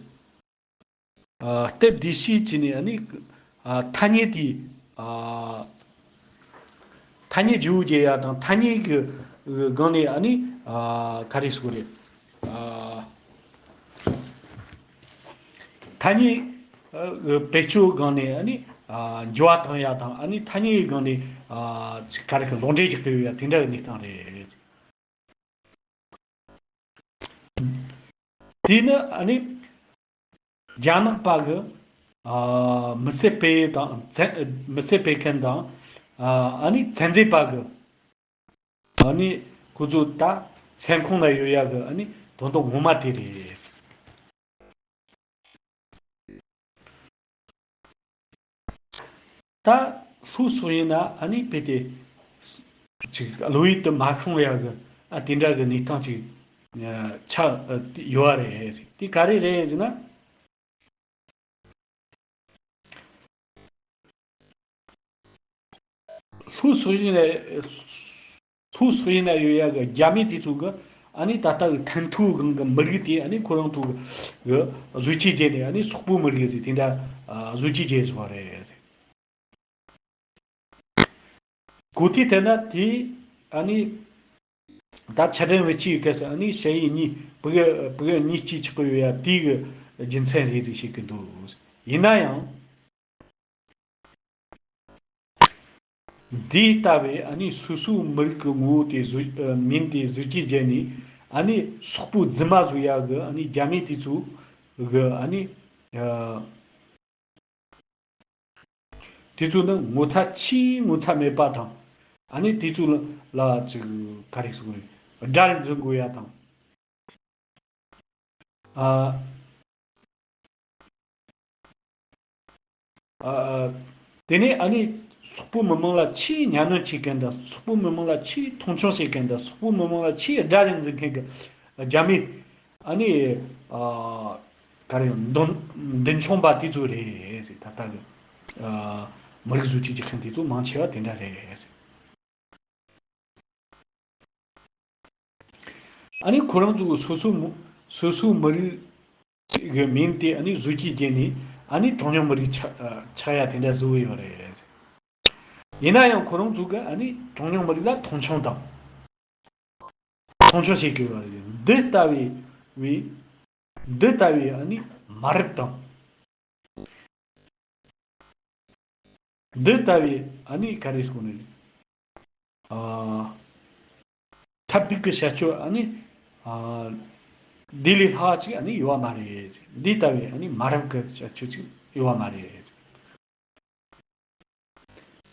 ཨ་སྟབས་བདེ་ཤོས་བྱས་ནས་ཨ་ནི་ཨ་ཐ་སྙད་དེ་ཨ་ཐ་སྙད་བརྗེ་བོ་རྒྱག་ཡ་དང་། ཐ་སྙད་ཀྱི་སྒང་ནས་ཨ་ནི་ཨ་ག་རེ་ཟེར་དགོས་རེད། ཨ་ ཐ་སྙད་ཨ་བེད་སྤྱོད་སྒང་ནས་ཨ་ནི་ཨ་འགྱུར་བ་བཏང་ཡ་དང་། ཨ་ནི་ཐ་སྙད་སྒང་ནས་ཨ་ཅིག་ག་རེ་གི་ལོག་འགྲེལ་རྒྱག་གི་ཡོད་ཡ་དེ་འདྲ་གི་གནས་སྟངས་རེད། དེ་ནི་ཨ་ནི་རྒྱ་ནག་པ་གི་ཨ་མི་སེར་སྤེལ་དང་། མཚན་མི་སེར་སྤེལ་མཁན་དང་། ཨ་ཨ་ནི་ཚན་རྩལ་པ་གི་ཨ་ནི་ཁོ་ཚོ་ད་མཚན་ཁོངས་ན་ཡོད་ཡ་གི་ཨ་ནི་དོན་དག་ངོ་མ་དེ་རེད། ད་ལྷོ་སོག་ཡིན་ན་ཨ་ནི་དཔེ་དེ་ཅིག་བློ་ཡུལ་དུ་མ་ཤོང་ཡ་གི་ཨ་དེ་འདྲ་གི་གནས་སྟངས་ཅིག་ཆགས་ཡོད་རེད། དེ་ག་རེ་རེད་ཟེར་ན། ལྷོ་སོག་ཡིན་ན་ལྷོ་སོག་ཡིན་ན་ཡོད་ཡ་གི་རྒྱ་མི་དེ་ཚོ་གི་ཨ་ནི་ད་ལྟ་གི་ཐན་ཐུའུ་སྒང་གི་མི་རིགས་དེ་ཨ་ནི་ཁོ་རང་ཚོ་གི་གཟུགས་ཅན་བརྒྱད་ནས་ཨ་ནི་སོག་པོ་མི་རིགས་ཟེར་དེ་འདྲ་གཟུགས་ཅན་བརྒྱད་བཟོ་བ་རེད། གོ་ཐོས་ཐད་ན་དེ་ཨ་ནི་ད་ཆ་འདྲེན་བེད་སྤྱོད་ཡོད་སྐད་ས་ཨ་ནི་ཞ་ཡི་གཉིས་ཕྲུ་གུ་ཕྲུ་གུ་གཉིས་གཅིག་ཆགས་ཀྱི་ཡོད་ཡ་དེའི་གི་རྒྱུ་མཚན་རེད་ཟེར་བཤད་ཀྱི་འདུག་ཡིན་ན་ཡང་། འདི་ལྟ་བུའི་ཨ་ནི་སོ་སོའི་མི་རིགས་ཀྱི་ངོ་བོ་དེ་གཟུགས་ཨ་མིང་དེ་གཟུགས་ཅན་བརྒྱད་ནས་ཨ་ནི་སོག་པོ་རྫུན་མ་བཟོ་ཡ་གི་ཨ་ནི་རྒྱ་མི་དེ་ཚོ་གི་ཨ་ནི་ཨ་དེ་ཚོ་ནི་ངོ་ཚ་ཆེས་ངོ་ཚ་མེད་པ་དང་། ཨ་ནི་དེ་ཚོ་ལ་ལ་ཅིག་ག་རེ་ཟེར་དགོས་རེད། དགྲ་རེད་འཛིན་དགོས་ཡ་དང་། ཨ། ཨ། དེ་ནས་ཨ་ནི་སོག་པོ་མི་མང་ལ་ཆེས་གཉའ་གནོན་བྱེད་མཁན་དང་། སོག་པོ་མི་མང་ལ་ཆེས་མཐོང་ཆུང་བྱེད་མཁན་དང་། སོག་པོ་མི་མང་ལ་ཆེས་དགྲ་རེད་འཛིན་མཁན་གྱི་རྒྱ་མི་ཨ་ནི་ཨ་ག་རེ་མདུན་མདུན་མཆོང་པ་དེ་ཚོ་རེད་ཟེར། ད་ལྟ་གི་ཨ་མི་རིགས་གཟུགས་ཅན་གྱི་མཁན་དེ་ཚོ་མང་ཆེ་བ་དེ་འདྲ་རེད་ཟེར། ཨ་ནི་ཁོ་རང་ཚོ་གི་སོ་སོ་མི་སོ་སོའི་མི་རིགས་གི་མིང་དེ་ཨ་ནི་གཟུགས་ཅན་བརྒྱད་ནས་ཨ་ནི་གྲངས་ཉུང་མི་རིགས་ཆགས་ཆགས་ཡ་དེ་འདྲ་བཟོ་གི་ཡོད་རེད། ཡིན་ན་ཡང་ཁོ་རང་ཚོ་གི་ཨ་ནི་གྲངས་ཉུང་མི་རིགས་ལ་མཐོང་ཆུང་དང་། མཐོང་ཆུང་བྱེད་ཀྱི་ཡོད་རེད། འདི་ལྟ་བུའི་བའི་འདི་ལྟ་བུའི་ཨ་ནི་མ་རབས་དང་། འདི་ལྟ་བུའི་ཨ་ནི་ག་རེ་ཟེར་ནས། ཨ། ཐབས་སྡུག་གི་བྱ་སྤྱོད་ཨ་ནི། ཨ། འདི་ལས་སླ་བ་ཅིག་ཨ་ནི་ཡོད་བ་མ་རེད། འདི་ལྟ་བུའི་ཨ་ནི་མ་རབས་ཀྱི་བྱ་སྤྱོད་ཅིག་ཡོད་བ་མ་རེད།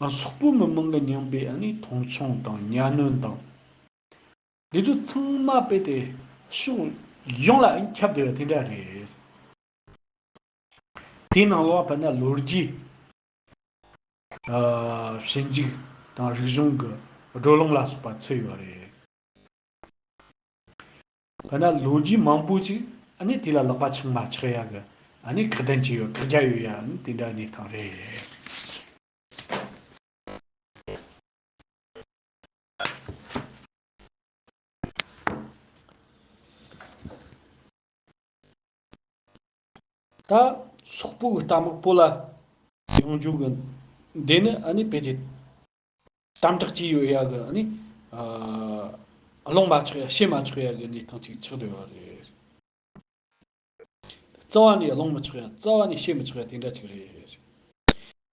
ཨ། སོག་པོ་མི་མང་གི་མྱངས་པའི་ཨ་ནི་མཐོང་ཆུང་དང་གཉའ་གནོན་དང་། འདི་ཚོ་ཚང་མ་དཔེ་དེ་ཕྱོགས་ཡོངས་ལ་ཨ་ནི་ཁྱབ་བསྡད་པ་དེ་འདྲ་རེད། དེའི་ནང་ལོགས་དཔེར་ན་ལོ་རྒྱུས། ཨ། ཞིབ་འཇུག་དང་རིག་གཞུང་གི་བགྲོ་གླེང་ལ་སོགས་པ་ཚུད་ཡོད་རེད། དཔེར་ན་ལོ་རྒྱུས་མང་པོ་ཅིག་ཨ་ནི་དེ་ལ་ལག་པ་འཆང་མ་ཆགས་ཡ་གི་ཨ་ནི་ཁག་དན་ཅིག་ཡོད། ཁག་རྒྱ་ཡོད་ཡ་ཨ་ནི་དེ་འདྲ་གནས་སྟངས་རེད། ད་སོག་པོ་གི་རྟ་དམག་སྤོ་ལ་ཡོང་རྒྱུ་གི་འདི་ནི་ཨ་ནི་དཔེ་དེ་དམ་དྲག་ཅིག་ཡོད་ཡ་གི་ཨ་ནི་ཨ་ལོང་མ་ཆོག་ཡ། བཤད་མ་ཆོག་ཡ་གི་གནས་སྟངས་ཅིག་ཆགས་བསྡད་ཡོད་རེད། རྩ་བ་ནས་ལོང་མི་ཆོག་ཡ། རྩ་བ་ནས་བཤད་མི་ཆོག་ཡ་དེ་འདྲ་ཅིག་རེད།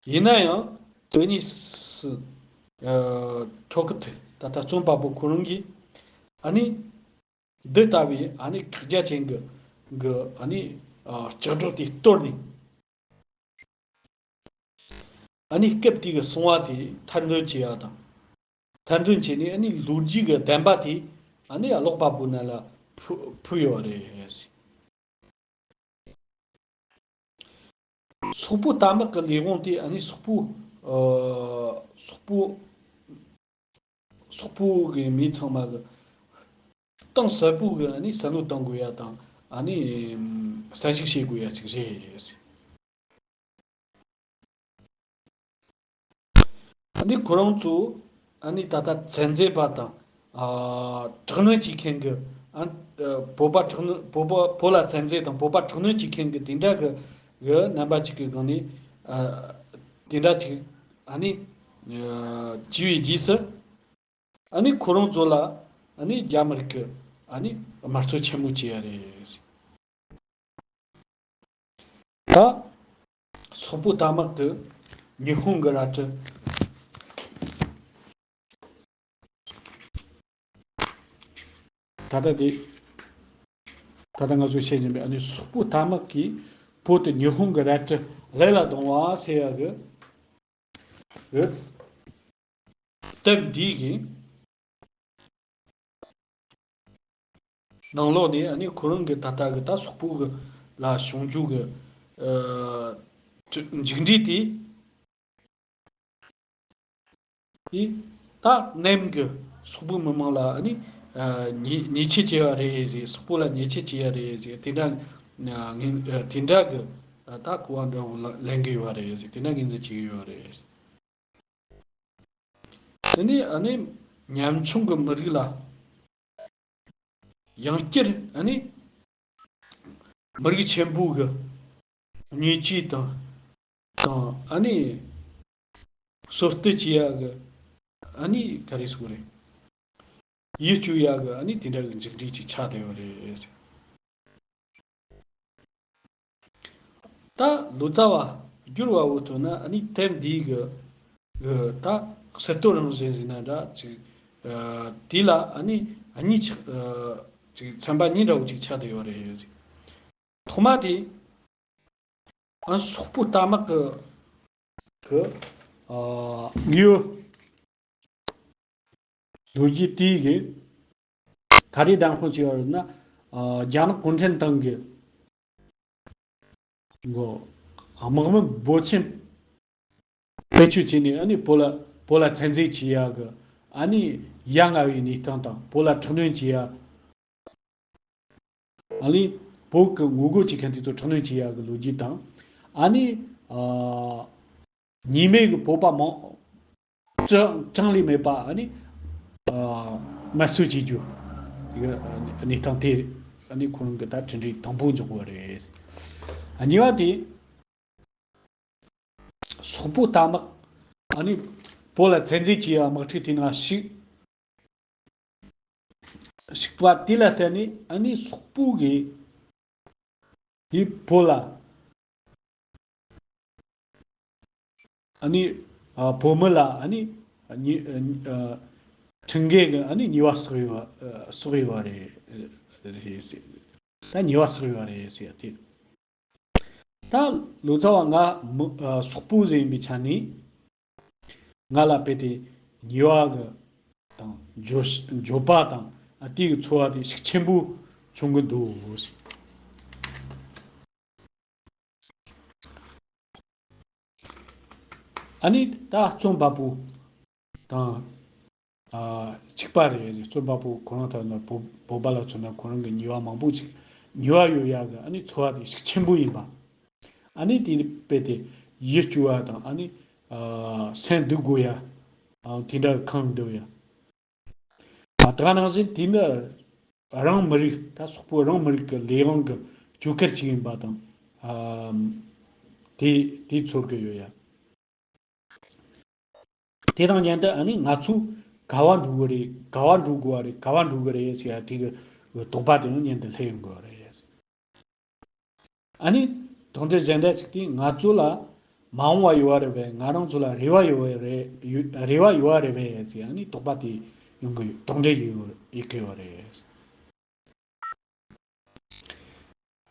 ཡིན་ན་ཡང་དེ་ནས་སུ་ཨ་ཁྲོ་ཁུ་ཐི་ད་ལྟ་རྩོམ་པ་པོ་ཁོ་རང་གིས་ཨ་ནི། འདི་ལྟ་བུའི་ཨ་ནི་ཁག་རྒྱ་ཅན་གྱི་གི་ཨ་ནི་ཨ་ལྕགས་སྒྲོག་དེ་གཏོར་ནས། ཨ་ནི་སྐབས་དེ་གི་གསང་བ་དེ་ཐེར་འདོན་བྱེད་ཡ་དང་། ཐེར་འདོན་བྱས་ནས་ཨ་ནི་ལོ་རྒྱུས་ཀྱི་བདེན་པ་དེ་ཨ་ནི་ཀློག་པ་པོ་རྣམས་ལ་ཕུལ་ཕུལ་ཡོད་རེད། སོག་པོ་རྟ་དམག་གི་ལས་དབང་དེ་ཨ་ནི་སོག་པོ་ཨ་སོག་པོ་སོག་པོ་གི་མི་ཚང་མ་གི་གཏིང་ཟབ་པོ་གི་ཨ་ནི་བསམ་བློ་གཏོང་དགོས་ཡ་དང་ཨ་ནི་བསམ་གཞིག་བྱེད་དགོས་ཡ་ཅིག་རེད། ཨ་ནི་ཁོ་རང་ཚོ་ཨ་ནི་ད་ལྟ་ཚན་རྩལ་པ་དང་ཨ་དྲག་གནོན་བྱེད་མཁན་གྱི་ཨ་བོད་པ་དྲག་གནོན་བོད་པ་བོད་ལ་ཚན་རྩལ་དང་བོད་པ་དྲག་གནོན་བྱེད་མཁན་གྱི་དེ་འདྲ་གི་གི་རྣམ་པ་ཅིག་གི་སྒང་ནས་ཨ་དེ་འདྲ་ཅིག་ཨ་ནི་ཨ་བྱས་པའི་རྗེས་སུ། ཨ་ནི་ཁོ་རང་ཚོ་ལ་ཨ་ནི་རྒྱ་མི་རིགས་ཀྱི་ཨ་ནི་དམར་གསོད་ཆེན་མོ་བྱས་ཡ་རེད། ད་སོག་པོ་རྟ་དམག་གི་日本語ラップ། ད་ལྟ་དེ། ད་ལྟ་ང་ཚོས་བཤད་བཞིན་པའི་ཨ་ནི་སོག་པོ་རྟ་དམག་གིས་བོད་དུ་日本語ラップ་ལས་ལ་གཏོང་བ་ཟེར་ཡ་གི་གི་དེབ་འདི་གི་ནང་ལོགས་ནས་ཨ་ནི་ཁོ་རང་གི་ད་ལྟ་གི་ད་སོག་པོ་གི་ལ་བྱུང་རྒྱུ་གི་ཨ་མཇུག་འབྲས་དེ། དེ་ད་གནམ་གི་སོག་པོའི་མི་མང་ལ་ཨ་ནི་ཨ་ཉེས་ཉེས་ཆད་བཅད་ཡ་རེད་ཟེར། སོག་པོ་ལ་ཉེས་ཆད་བཅད་ཡ་རེད་ཟེར། དེ་འདྲ་ངན་དེ་འདྲ་གི་ད་གོ་བ་འདྲ་བོ་ལེན་གི་ཡོད་རེད་ཟེར། དེ་འདྲ་ངོས་འཛིན་བྱེད་ཀྱི་ཡོད་རེད། དེ་ནས་ཨ་ནི་ཉམ་ཆུང་གི་མི་རིགས་ལ་ཡང་བསྐྱར་ཨ་ནི་མི་རིགས་ཆེན་པོ་གི་བརྙས་བཅོས་དང་དང་ཨ་ནི་གསོད་གཏུབ་བྱེད་ཡ་གི་ཨ་ནི་ག་རེ་ཟེར་དགོས་རེད། ཡིད་སྐྱོ་ཡ་གི་ཨ་ནི་དེ་འདྲ་གི་མཇུག་འབྲས་ཅིག་ཆགས་བསྡད་ཡོད་རེད། ད་ལོ་ཙཱ་བ་བསྒྱུར་བ་བོ་ཐོན་ན་ཨ་ནི་དེབ་འདིའི་གི་གི་ད་གསར་གཏོད་རང་བཞིན་ཟེར་ན་འདྲ་ཅིག་ཨ་དེ་ལ་ཨ་ནི་གཉིས་ཆགས་ཨ་ཅིག་ཚན་པ་གཉིས་འདྲ་བོ་ཅིག་ཆགས་བསྡད་ཡོད་རེད། ཐོག་མ་དེ་ཨ་སོག་པོ་རྟ་དམག་གི་གི་ཨ་དངོས་ཡོད་ལོ་རྒྱུས་དེའི་གི་ད་རེས་གདམ་དཔང་བྱས་པ་ཡིན་ན་ཨ་རྒྱ་ནག་གུང་ཁྲན་ཏང་གི་གི་དམག་མི་འབོར་ཆེན་བེད་སྤྱོད་བྱས་ནས་ཨ་ནི་བོད་ལ་བོད་ལ་བཙན་འཛུལ་བྱེད་ཡ་གི་ཨ་ནི་ཡ་ང་བའི་གནས་སྟངས་དང་བོད་ལ་དྲག་གནོན་བྱེད་ཡ། ཨ་ནི་བོད་ཀྱི་ངོ་རྒོལ་བྱེད་མཁན་དེ་ཚོ་དྲག་གནོན་བྱེད་ཡ་གི་ལོ་རྒྱུས་དང་། ཨ་ནི་ཨ་ཉེས་མེད་ཀྱི་བོད་པ་མང་གྲངས་གྲངས་ལས་མེད་པ་ཨ་ནི་ཨ་དམར་གསོད་བྱེད་རྒྱུ་དེ་གི་གནས་སྟངས་དེ་ཨ་ནི་ཁོ་རང་གི་ད་གྲུབ་འབྲས་དང་པོ་འཇོག་གི་རེད། ཨ་གཉིས་པ་དེ། སོག་པོ་རྟ་དམག་ཨ་ནི་བོད་ལ་བཙན་འཛུལ་བྱས་པའི་དམག་འཁྲུག་དེ་ནང་ཞུགས་ཞུགས་པ་དེ་ལ་བརྟེན་ནས་ཨ་ནི་སོག་པོ་གིས་དེ་བོད་ལ་ཨ་ནི་ཨ་བོད་མི་ལ་ཨ་ནི་ཉེ་ཨ་ཁྲིམས་འགལ་གྱི་ཨ་ནི་ཉེས་པ་བསགས་ཡོད་བསགས་ཡོད་རེད་རེད་ཟེར། ད་ཉེས་པ་བསགས་ཡོད་རེད་ཟེར་དེ། ད་ལོ་ཙཱ་བ་ང་མི་ཨ་སོག་པོ་ཟིག་ཡིན་པའི་ཆ་ནས་ང་ལ་དཔེ་དེ་ཉེས་པ་གི་དང་འགྱོད་འགྱོད་པ་དང་ཨ་དེ་གི་ཚོར་བ་དེ་ཤུགས་ཆེན་པོ་བྱུང་གི་འདུག་ཟེར། ཨ་ནི་ད་རྩོམ་པ་པོ་དང་ཨ་གཅིག་པ་རེད། རྩོམ་པ་པོ་ཁོ་རང་ད་ནི་བོད་བོད་པ་ལ་མཚོན་ན་ཁོ་རང་གི་ཉེས་པ་མང་པོ་ཅིག་ཉེས་པ་ཡོད་ཡ་གི་ཨ་ནི་ཚོར་བ་དེ་ཤུགས་ཆེན་པོ་ཡིན་པ། ཨ་ནི་དེ་དཔེ་དེ་ཡིད་སྐྱོ་བ་དང་ཨ་ནི་ཨ་སེམས་སྡུག་དགོས་ཡ་ཨ་དེ་འདྲ་གི་ཁེངས་འདུག་ཡ། ཨ་ད་ག་ནང་བཞིན་དེ་ནི་རང་མི་རིགས་ད་སོག་པོ་རང་མི་རིགས་ཀྱི་ལས་དབང་གི་བཅོས་སྐར་ཅིག་ཡིན་པ་དང་ཨ་དེ་དེ་ཚོར་གི་ཡོད་ཡ། དེ་དང་མཉམ་དུ་ཨ་ནི་ང་ཚོ་ག་བ་འགྲོ་གི་རེད། ག་བ་འགྲོ་དགོས་པ་རེད། ག་བ་འགྲོ་གི་རེད་ཟེར་ཡ་དེ་གི་དོགས་པ་དེ་ཡང་མཉམ་དུ་སླེབས་ཡོང་གི་རེད། ཨ་ནི་དོགས་འདྲི་གཞན་དག་ཅིག་དེ་ང་ཚོ་ལ་མ་འོངས་པ་ཡོད་པ་རེད་པས། ང་རང་ཚོ་ལ་རེ་བ་ཡོད་པ་རེད། ཡོད་རེ་བ་ཡོད་པ་རེད་པས་ཟེར་ཨ་ནི་དོགས་པ་དེ་ཡོང་གི་ཡོད། དོགས་འདྲི་ཡོད་ཡོད་གི་ཡོད་རེད།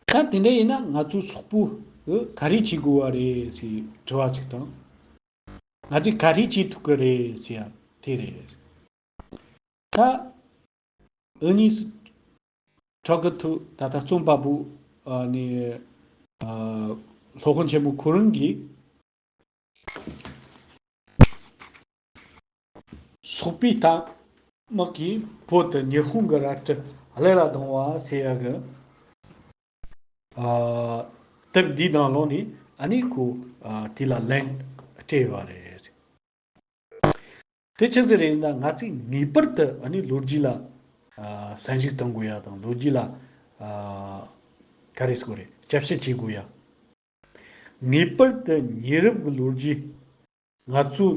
ད་དེ་འདྲ་ཡིན་ན་ང་ཚོ་སོག་པོ་གི་ག་རེ་བྱེད་དགོས་པ་རེད་ཟེར་དྲི་བ་ཅིག་དང་། ང་ཚོས་ག་རེ་བྱེད་ཐུབ་ཀྱི་རེད་ཟེར་ཡ་དེ་རེད། ད་འུ་གཉིས་སུ་ཁྲག་གི་ཐུག་ད་ལྟ་རྩོམ་པ་པོ་ཨ་ནི་ཨ་སློབ་དཔོན་ཆེན་མོ་ཁོ་རང་གིས། སོག་པོའི་རྟ་དམག་གིས་བོད་དུ་日本語ラップ་ལས་ལ་གཏོང་བ་ཟེར་ཡ་གི་ཨ་དེབ་འདིའི་ནང་ལོགས་ནས་ཨ་ནི་ཁོ་ཨ་དེ་ལ་ལན་སྤྲད་ཡོད་རེད། དེ་ཆི་ཟིག་རེད་ན་ང་ཚོས་ངེས་པར་དུ་ཨ་ནི་ལོ་རྒྱུས་ལ་ཨ་བསམ་གཞིག་གཏོང་དགོས་ཡ་དང་ལོ་རྒྱུས་ལ་ཨ་ག་རེ་ཟེར་དགོས་རེད། དཔྱད་ཞིབ་བྱེད་དགོས་ཡ། ངེས་པར་དུ་ཉེ་རབས་ཀྱི་ལོ་རྒྱུས་ང་ཚོས་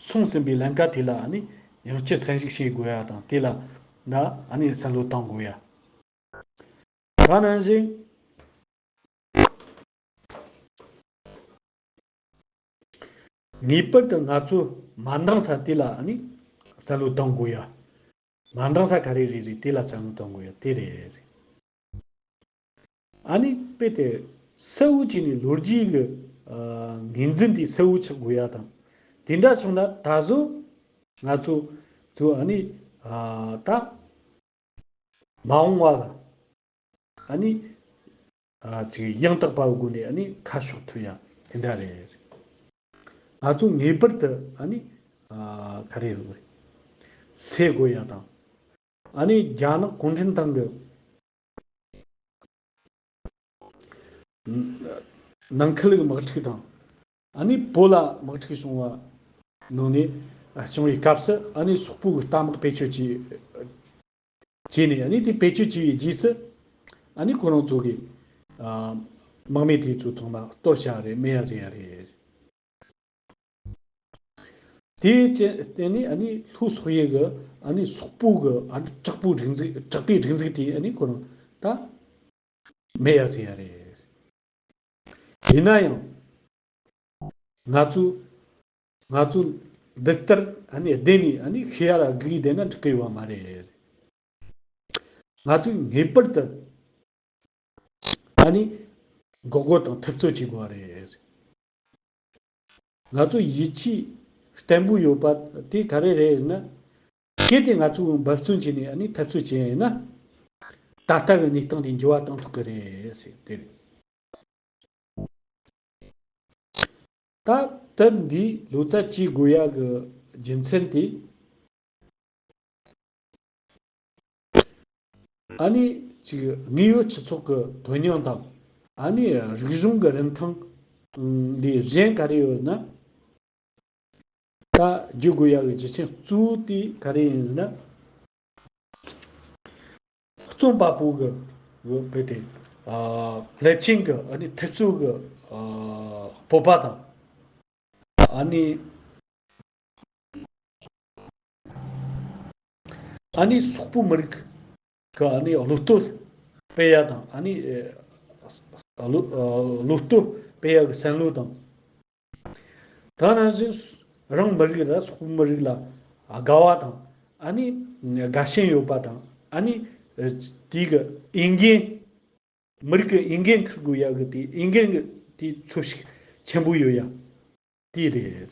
སོང་ཟིན་པའི་ལམ་ཁ་དེ་ལ་ཨ་ནི་ཡང་བསྐྱར་བསམ་གཞིག་བྱེད་དགོས་ཡ་དང་དེ་ལ་ན་ཨ་ནི་བསམ་བློ་གཏང་དགོས་ཡ། ད་ནང་བཞིན་ ངེས་པར་དུ་ང་ཚོ་མ་འདང་ས་དེ་ལ་ཨ་ནི་བསམ་བློ་གཏོང་དགོས་ཡ། མ་འདང་ས་ག་རེ་རེད་རེད། དེ་ལ་བསམ་བློ་གཏོང་དགོས་ཡ་དེ་རེད། ཨ་ནི་དཔེ་དེ་གསལ་བོ་བྱས་ནས་ལོ་རྒྱུས་ཀྱི་ངོས་འཛིན་དེ་གསལ་བོ་ཆགས་དགོས་ཡ་དང་། དེ་འདྲ་བྱུང་ན་ད་གཟོད་ང་ཚོ་ཚོ་ཨ་ནི་ད་མ་འོངས་པ་ལ་ཨ་ནི་ཅིག་ཡང་དག་པའི་སྒོ་ནས་ཨ་ནི་ཁ་ཕྱོགས་ཐུབ་ཡ་དེ་འདྲ་རེད། ང་ཚོ་ངེས་པར་དུ་ཨ་ནི་ག་རེ་རེད། སེལ་དགོས་ཡ་དང་། ཨ་ནི་རྒྱ་ནག་གུང་ཁྲན་ཏང་གི་ནང་ཁུལ་གྱི་དམག་འཁྲུག་དང་། ཨ་ནི་བོད་ལ་དམག་འཁྲུག་བྱུང་བ་ནང་ནས་བྱུང་བའི་སྐབས་སུ་ཨ་ནི་སོག་པོ་གི་རྟ་དམག་བེད་སྤྱོད་བྱས་བྱས་ནས། ཨ་ནི་དེ་བེད་སྤྱོད་བྱས་པའི་རྗེས་སུ་ཨ་ནི་ཁོ་རང་ཚོ་གི་དམག་མི་དེ་ཚོ་ཚང་མ་གཏོར་བྱ་རེད། རྨས་ཡ་བཟོས་ཡ་རེད། དེའི་རྐྱེན་བརྟེན་ནས་ཨ་ནི་ལྷོ་སོག་ཡུལ་གྱི་ཨ་ནི་སོག་པོ་གི་ཨ་ནི་དྲག་པོའི་སྒྲིག་འཛུགས་དྲག་པའི་སྒྲིག་འཛུགས་དེ་ཨ་ནི་ཁོ་རང་ད་རྨས་ཡ་བཟོས་ཡ་རེད། ཡིན་ན་ཡང་ང་ཚོ་ང་ཚོ་འདི་ལྟར་ཨ་ནི་བསྡད་ནས་ཨ་ནི་ཤི་ཡ་ལ་སྒུག་བསྡད་ན་འགྲིག་གི་ཡོད་མ་རེད། ང་ཚོས་ངེས་པར་དུ་ཨ་ནི་འགོག་རྒོལ་དང་འཐབ་རྩོད་བྱེད་དགོས་པ་རེད། ང་ཚོ་ཡིད་ཆེས་བརྟན་པོ་ཡོད་པ་དེ་ག་རེ་རེད་ཟེར་ན། གལ་ཏེ་ང་ཚོས་འབད་བརྩོན་བྱས་ནས་ཨ་ནི་འཐབ་རྩོད་བྱས་ཡིན་ན། ད་ལྟ་གི་གནས་སྟངས་དེ་འགྱུར་བ་གཏོང་ཐུབ་ཀྱི་རེད་ཟེར་དེ་རེད། ད་དེབ་འདིའི་ལོ་ཙཱ་བྱེད་དགོས་ཡག་གི་རྒྱུ་མཚན་དེ། ཨ་ནི་ཅིག་དངོས་ཡོད་སྤྱི་ཚོགས་ཀྱི་དོན་སྙིང་དང་། ཨ་ནི་རིག་གཞུང་གི་རིན་ཐང་ལས་གཞན་ག་རེ་ཡོད་ན། ད་བརྗོད་དགོས་ཡག་གི་རྒྱུ་རྐྱེན་གཙོ་བོ་དེ་ག་རེ་ཡིན་ཟེར་ན། རྩོམ་པ་པོ་གི་བོད་དེ་ལེབ་ཆེན་གྱི་ཨ་ནི་འཐབ་རྩོད་ཀྱི་སྤོབས་པ་དང་། ཨ་ནི་ཨ་ནི་སོག་པོ་མི་རིགས་ཀྱི་ཨ་ནི་བློ་སྟོབས་སྤེལ་ཡ་དང་། ཨ་ནི་བློ་བློ་སྟོབས་སྤེལ་ཡ་གི་བསམ་བློ་དང་། ད་ནང་བཞིན་རང་མི་རིགས་ལ་སོག་པོ་མི་རིགས་ལ་དགའ་བ་དང་། ཨ་ནི་དགའ་ཞེན་ཡོད་པ་དང་། ཨ་ནི་དེ་གི་འོས་འགན། མི་རིགས་ཀྱི་འོས་འགན་འཁུར་དགོས་ཡག་གི་དེ་འོས་འགན་གྱི་དེ་ཚོར་ཤུགས་ཆེན་པོ་ཡོད་ཡ་དེ་རེད།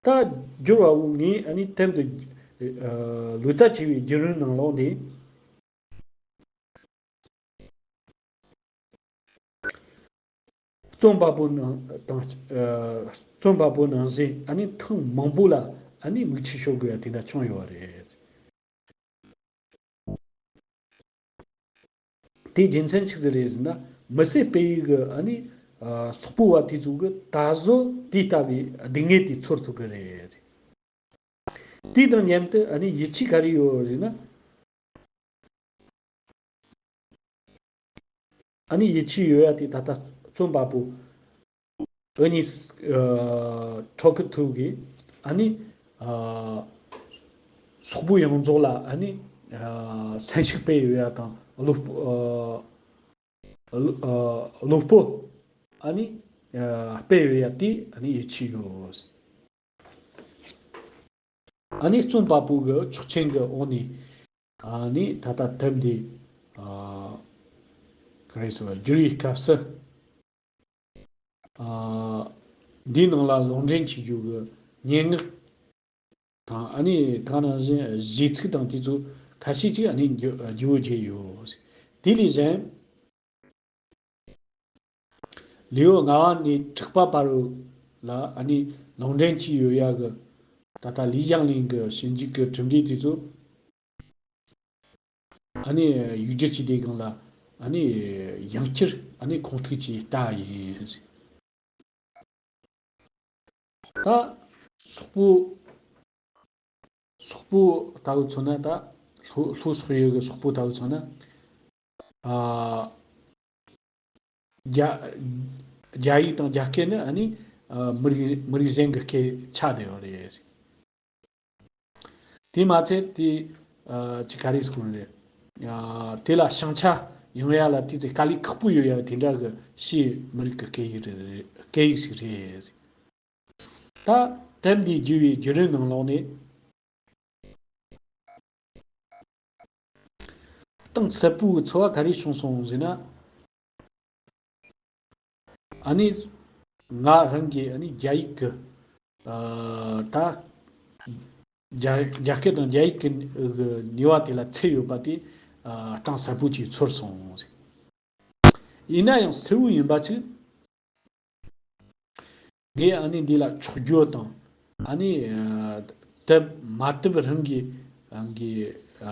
ད་སྦྱོར་བ་བོ་ངས་ཨ་ནི་དེབ་འདི་ལོ་ཙཱ་བྱས་པའི་བརྒྱུད་རིམ་ནང་ལོགས་ནས། རྩོམ་པ་པོ་ནང་དང་རྩོམ་པ་པོ་ནང་བཞིན་ཨ་ནི་ཐེངས་མང་པོ་ལ་ཨ་ནི་མིག་ཆུ་ཤོར་དགོས་ཡ་དེ་འདྲ་བྱུང་ཡོད་རེད། དེའི་རྒྱུ་མཚན་ཆི་ཟིག་རེད་ཟེར་ན། མི་སེར་སྤེལ་ཡུལ་གི་ཨ་ནི་སོག་པོ་བ་དེ་ཚོ་གི་ད་གཟོད་དེ་ལྟ་བུའི་སྡུག་བསྔལ་དེ་ཚོར་ཐུབ་གི་རེད། དེ་དང་མཉམ་དུ་ཨ་ནི་ཡིད་ཆེས་ག་རེ་ཡོད་ཟེར་ན། ཨ་ནི་ཡིད་ཆེས་ཡོད་ཡ་དེ་ད་ལྟ་རྩོམ་པ་པོ་འུ་གཉིས་ཁྲོ་ཁི་ཐུབ་གི་ཨ་ནི་སོག་པོ་ཡོངས་རྫོགས་ལ་ཨ་ནི་སེམས་ཤུགས་སྤེལ་ཡོད་ཡ་དང་། བློ་བློ་སྤོབས་ཨ་ནི་སྤེལ་ཡོད་ཡ་དེ་ཨ་ནི་ཡིད་ཆེས་ཡོད། ཨ་ནི་རྩོམ་པ་པོ་གི་ཆོག་མཆན་གི་འོག་ནས་ཨ་ནི་ད་ལྟ་དེབ་འདི་ཨ་ག་རེ་ཟེར་བ་བསྒྱུར་བའི་སྐབས་སུ། ཨ་འདིའི་ནང་ལ་ལུང་འདྲེན་བྱེད་རྒྱུ་གི་སྙན་ངག་དང་། ཨ་ནི་ད་ག་ནང་བཞིན་གཞས་ཚིག་དང་དེ་ཚོ་ཁ་ཤས་ཅིག་ཨ་ནི་བསྒྱུར་བསྒྱུར་བར་བྱས་ཡོད། དེ་ལས་གཞན། ལེའུ་ལྔ་བ་ནས་དྲུག་པ་བར་ལ་ཨ་ནི་ལུང་འདྲེན་བྱས་ཡོད་ཡ་གི་ད་ལྟ་ལི་ཞང་ལིན་གི་ཞིབ་འཇུག་གི་གྲུབ་འབྲས་དེ་ཚོ་ཨ་ནི་ཡིག་སྒྱུར་བྱས་དེ་སྒང་ལ་ཨ་ནི་ཡང་བསྐྱར་ཨ་ནི་ཁུངས་གཏུགས་བྱས་ལྟ་ཡིན། ད་སོག་པོ་སོག་པོ་ལྟ་བུ་མཚོན་ན། ད་ལྷོ་ལྷོ་སོག་ཡུལ་གྱི་སོག་པོ་ལྟ་བུ་མཚོན་ན། ཨ་རྒྱ་རྒྱ་ཡིག་དང་རྒྱ་སྐད་ནི་ཨ་ནི་ཨ་མི་རིགས་མི་རིགས་གཞན་གྱི་སྐད་ཆགས་བསྡད་ཡོད་རེད། དེ་མ་ཚད་དེ་ཨ་ཅི་ག་རེ་ཟེར་དགོས་རེད། ཨ་དེ་ལ་བྱང་ཆ་ཡོང་ཡ་ལ་དེ་ཚོ་དཀའ་ལས་ཁག་པོ་ཡོད་ཡ་དེ་འདྲ་གི་ཕྱིའི་མི་རིགས་ཀྱི་སྐད་ཡིག་རེད། སྐད་ཡིག་ཞིག་རེད། ད་དེབ་འདི་བསྒྱུར་བའི་བརྒྱུད་རིམ་ནང་ལོགས་ནས། གཏིང་ཟབ་པོའི་ཚོར་བ་ག་རེ་བྱུང་སོང་ཟེར་ན། ཨ་ནི་ང་རང་གིས་ཨ་ནི་རྒྱ་ཡིག་གི་ཨ་ད་རྒྱ་རྒྱ་སྐད་དང་རྒྱ་ཡིག་གི་གི་ནུས་པ་དེ་ལ་ཚད་ཡོད་པ་དེ་ཨ་གཏིང་ཟབ་པོ་ཅིག་ཚོར་སོང་ཟེར། ཡིན་ན་ཡང་གསལ་བོ་ཡིན་པ་ཅིག་ངས་ཨ་ནི་འདི་ལ་འཁྱོག་བརྗོད་དང་། ཨ་ནི་ཨ་དེབ་མ་དེབ་རང་གི་རང་གི་ཨ་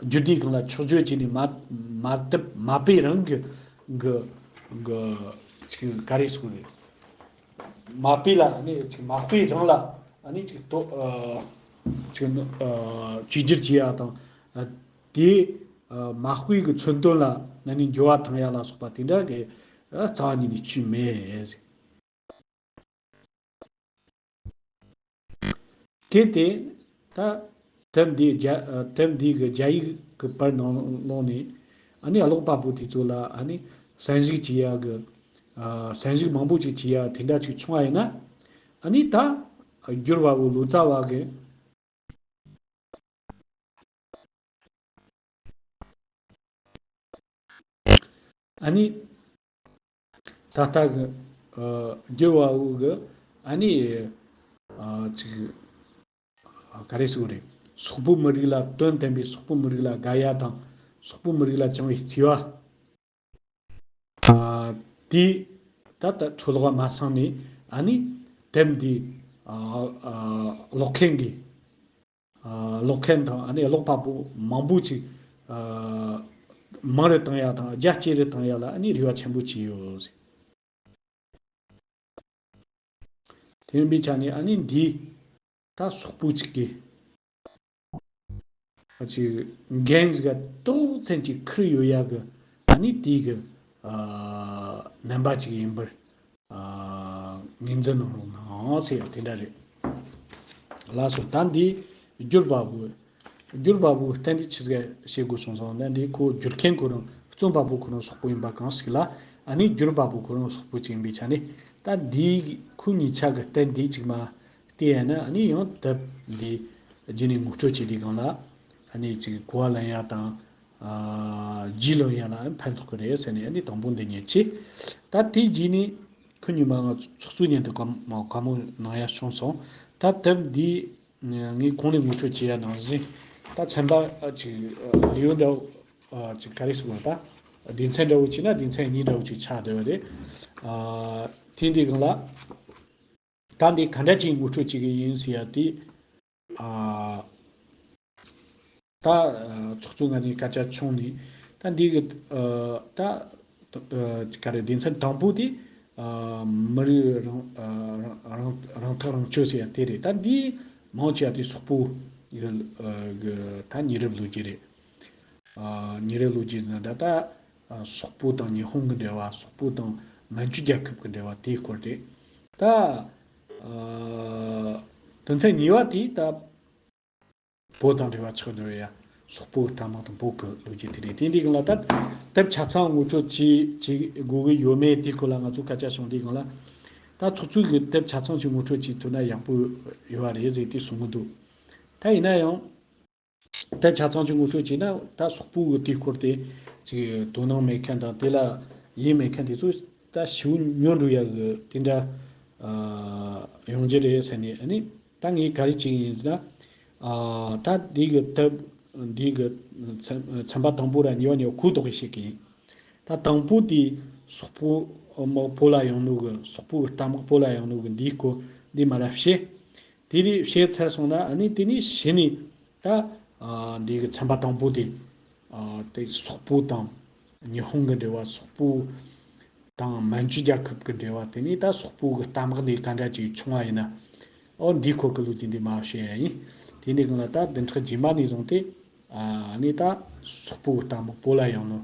རྒྱུ་དེའི་སྒང་ལ་འཁྱོག་བརྗོད་བྱས་ནས་མ་མ་དེབ་མ་དཔེ་རང་གི་གི་གི་ཅིག་ག་རེ་ཟེར་དགོས་རེད། མ་དཔེ་ལ་ཨ་ནི་ཅིག་མ་དཔེ་རང་ལ་ཨ་ནི་ཅིག་ཏོ་ཨ་ཅིག་ཨ་བཅོས་བསྒྱུར་བྱེད་ཡ་དང་། ཨ་དེ་ཨ་མ་དཔེ་གི་མཚོན་དོན་ལ་ཨ་ནི་འགྱུར་བ་བཏང་ཡ་ལ་སོགས་པ་དེ་འདྲ་གི་ཨ་རྩ་བ་ཉིད་ནས་བྱས་མེད། གལ་ཏེ་ད་དེབ་འདི་རྒྱ་ཨ་དེབ་འདི་གི་རྒྱ་ཡིག་གི་བར་ནང་ལོགས་ནས་ཨ་ནི་ཀློག་པ་པོ་དེ་ཚོ་ལ་ཨ་ནི་བསམ་གཞིག་བྱེད་ཡ་གི་ཨ་བསམ་གཞིག་མང་པོ་ཅིག་བྱེད་ཡ་དེ་འདྲ་ཅིག་བྱུང་བ་ཡིན་ན། ཨ་ནི་ད་བསྒྱུར་བ་བོ་ལོ་ཙཱ་བ་གི་ཨ་ནི་ད་ལྟ་གི་ཨ་བསྒྱུར་བ་བོ་གི་ཨ་ནི་ཨ་ཅིག་ག་རེ་ཟེར་དགོས་རེད། སོག་པོ་མི་རིགས་ལ་དོན་བསྟན་པའི་སོག་པོ་མི་རིགས་ལ་དགའ་ཡ་དང་། སོག་པོ་མི་རིགས་ལ་བཅངས་པའི་བརྩེ་བ། ཨ་དེ་ད་ལྟ་འཕྲོ་བརླག་མ་སོང་ནས་ཨ་ནི་དེབ་འདི་ཨ་ཨ་ཀློག་མཁན་གྱི་ཨ་ཀློག་མཁན་དང་ཨ་ནི་ཀློག་པ་པོ་མང་པོ་ཅིག་ཨ་མང་རུ་བཏང་ཡ་དང་རྒྱ་སྐྱེད་རུ་བཏང་ཡ་ལ་ཨ་ནི་རེ་བ་ཆེན་པོ་བྱས་ཡོད། དེ་ཡིན་པའི་ཆ་ནས་ཨ་ནི་འདི་ད་སོག་པོ་གཅིག་གི་ཨ་ཅིག་འགན་ཟིག་ཏོག་ཙམ་ཅིག་ཁུར་ཡོད་ཡ་གི་ཨ་ནི་དེའི་གི་ཨ་རྣམ་པ་ཅིག་ཡིན་པར་ཨ་ངོས་འཛིན་གནང་རོགས་གནང་ཟེར་ཡ་དེ་འདྲ་རེད། ལགས་སོ། ད་འདི་བསྒྱུར་བ་བོ། བསྒྱུར་བ་བོའི་རྟེན་འབྲེལ་ཆི་ཟིག་བཤད་དགོས་སོང་སོང་ན། འདི་ཁོ་བསྒྱུར་མཁན་ཁོ་རང་རྩོམ་པ་པོ་ཁོ་རང་སོག་པོ་ཡིན་པ་གང་ཞིག་ལ། ཨ་ནི་བསྒྱུར་བ་པོ་ཁོ་རང་སོག་པོ་ཅིག་ཡིན་པའི་ཆ་ནས། ད་འདི་ཁོ་གཉིས་ཆ་གི་རྟེན་འབྲེལ་ཅིག་མ་བལྟས་ཡ་ན། ཨ་ནི་ཡང་དེབ་འདི་རྒྱུད་ནས་ངོ་སྤྲོད་བྱེད་དུས་སྒང་ལ་ཨ་ནི་ཅིག་གོ་བ་ལེན་ཡ་དང་། ཨ་རྒྱུས་ལོན་ཡ་ལ་ཕན་ཐོགས་ཀྱི་རེད་ཟེར་ནས། ཨ་ནི་དང་པོ་འདི་ཉན་ཆེ། ད་དེའི་རྗེས་ནས་ཁོ་གཉིས་མ་ང་ཚོགས་གཙོ་མཉམ་དུ་བཀའ་མོལ་བཀའ་མོལ་གནང་ཡ་བྱུང་སོང་། ད་དེབ་འདི་ངས་གོང་ནས་ངོ་སྤྲོད་བྱས་ཡ་ནང་བཞིན། ད་ཚན་པ་ཨ་ཅིག་ཨ་ལེའུ་འདྲ་བོ་ཨ་ཅིག་ག་རེ་ཟེར་དགོས་རེད། ད་སྡེ་ཚན་འདྲ་བོ་བྱས་ན་སྡེ་ཚན་གཉིས་འདྲ་བོ་ཅིག་ཆགས་བསྡད་པ་རེད། ཨ་དེ་འདི་སྒང་ལ་ད་འདི་ག་འདྲ་ཅིག་ངོ་སྤྲོད་བྱེད་ཀྱི་ཡིན་ཟེར་ཡ་དེ། ཨ་ད་ཨ་ཚོགས་གཙོ་ང་ནས་སྐད་ཆ་བྱུང་ནས། ད་འདི་གི་ཨ་ད་ཨ་ག་རེ། སྡེ་ཚན་དང་པོ་དེ་ཨ་མི་རིགས་རང་ཨ་རང་རང་རང་ཐག་རང་གཅོད་ཟེར་ཡ་དེ་རེད། ད་འདི་མང་ཆེ་བ་དེ་སོག་པོ་གི་ཨ་གི་ད་ཉེ་རབས་ལོ་རྒྱུས་རེད། ཨ་ཉེ་རབས་ལོ་རྒྱུས་ཟེར་ན་ད་ལྟ་ཨ་སོག་པོ་དང་ཉི་ཧོང་གི་འབྲེལ་བ། སོག་པོ་དང་མན་ཇུ་རྒྱལ་ཁབ་ཀྱི་འབྲེལ་བ་དེའི་སྐོར་རེད། ད་ཨ་དོན་ཚན་གཉིས་པ་དེ་ད་བོད་དང་འབྲེལ་བ་ཆགས་འདུག་ཡ། སོག་པོའི་རྟ་དམག་དང་བོད་ཀྱི་ལོ་རྒྱུས་དེ་རེད། དེ་འདི་སྒང་ལ་ད་དེབ་ཆ་ཚང་ངོ་སྤྲོད་བྱེད་བྱེད་དགོས་ཀྱི་ཡོད་མེད་དེའི་སྐོར་ལ་ང་ཚོ་སྐད་ཆ་བྱུང་དུས་སྒང་ལ། ད་ཚོགས་གཙོ་གིས་དེབ་ཆ་ཚང་ཅིག་ངོ་སྤྲོད་བྱེད་ཐུབ་ན་ཡག་པོ་ཡོད་པ་རེད་ཟེར་དེ་གསུང་གི་འདུག་ད་ཡིན་ན་ཡང་དེབ་ཆ་ཚང་ཅིག་ངོ་སྤྲོད་བྱས་ན། ད་སོག་པོ་གི་དེའི་སྐོར་དེ་ཅིག་དོ་སྣང་མེད་མཁན་དང་དེ་ལ་ཡིད་མེད་མཁན་དེ་ཚོ་ད་ཞེ་པོ་ཉུང་འགྲོ་ཡ་གི་དེ་འདྲ་ཨ་ཡོང་རྒྱུ་རེད་ཟེར་ནས། ཨ་ནི་ད་ངས་ག་རེ་བྱེད་ཀྱི་ཡིན་ཟེར་ན། ཨ་ད་འདི་གི་དེབ་འདི་གི་ཚན་ཚན་པ་དང་པོ་ར་གཉིས་པ་གཉིས་པ་གོ་ལྡོག་གིས་བཤད་ཀྱི་ཡིན། ད་དང་པོ་དེ་སོག་པོ་དམག་བོད་ལ་ཡོང་ནོ་གི། སོག་པོ་གི་རྟ་དམག་བོད་ལ་ཡོང་ནོ་གི་འདིའི་སྐོར་འདི་མ་ར་བཤད། དེ་རིགས་བཤད་ཚར་སོང་ན། ཨ་ནི་དེ་ནས་གཞི་ནས་ད་ཨ་འདི་གི་ཚན་པ་དང་པོ་དེ་ཨ་དེ་སོག་པོ་དང་ཉི་ཧོང་གི་འབྲེལ་བ། སོག་པོ་དང་མན་ཇུ་རྒྱལ་ཁབ་ཀྱི་འབྲེལ་བ། དེ་ནས་ད་སོག་པོ་གི་རྟ་དམག་འདི་ག་འདྲ་ཅིག་བྱུང་བ་ཡིན་ན། ཨོ་འདིའི་སྐོར་གྱི་ལོ་རྒྱུས་འདི་མ་བཤད་ཡ་ཡིན། དེ་འདི་སྒང་ལ་ད་བདུན་ཕྲག་རྗེས་མ་ནས་བཟུང་སྟེ་ཨ་ནི་ད་སོག་པོ་གི་རྟ་དམག་བོད་ལ་ཡོང་ནོ་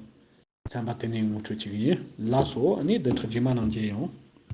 ཚན་པ་དེ་ནས་ངོ་སྤྲོད་བྱེད་ཀྱི་ཡིན། ལགས་སོ། ཨ་ནི་བདུན་ཕྲག་རྗེས་མ་ནང་མཇལ་ཡོང་།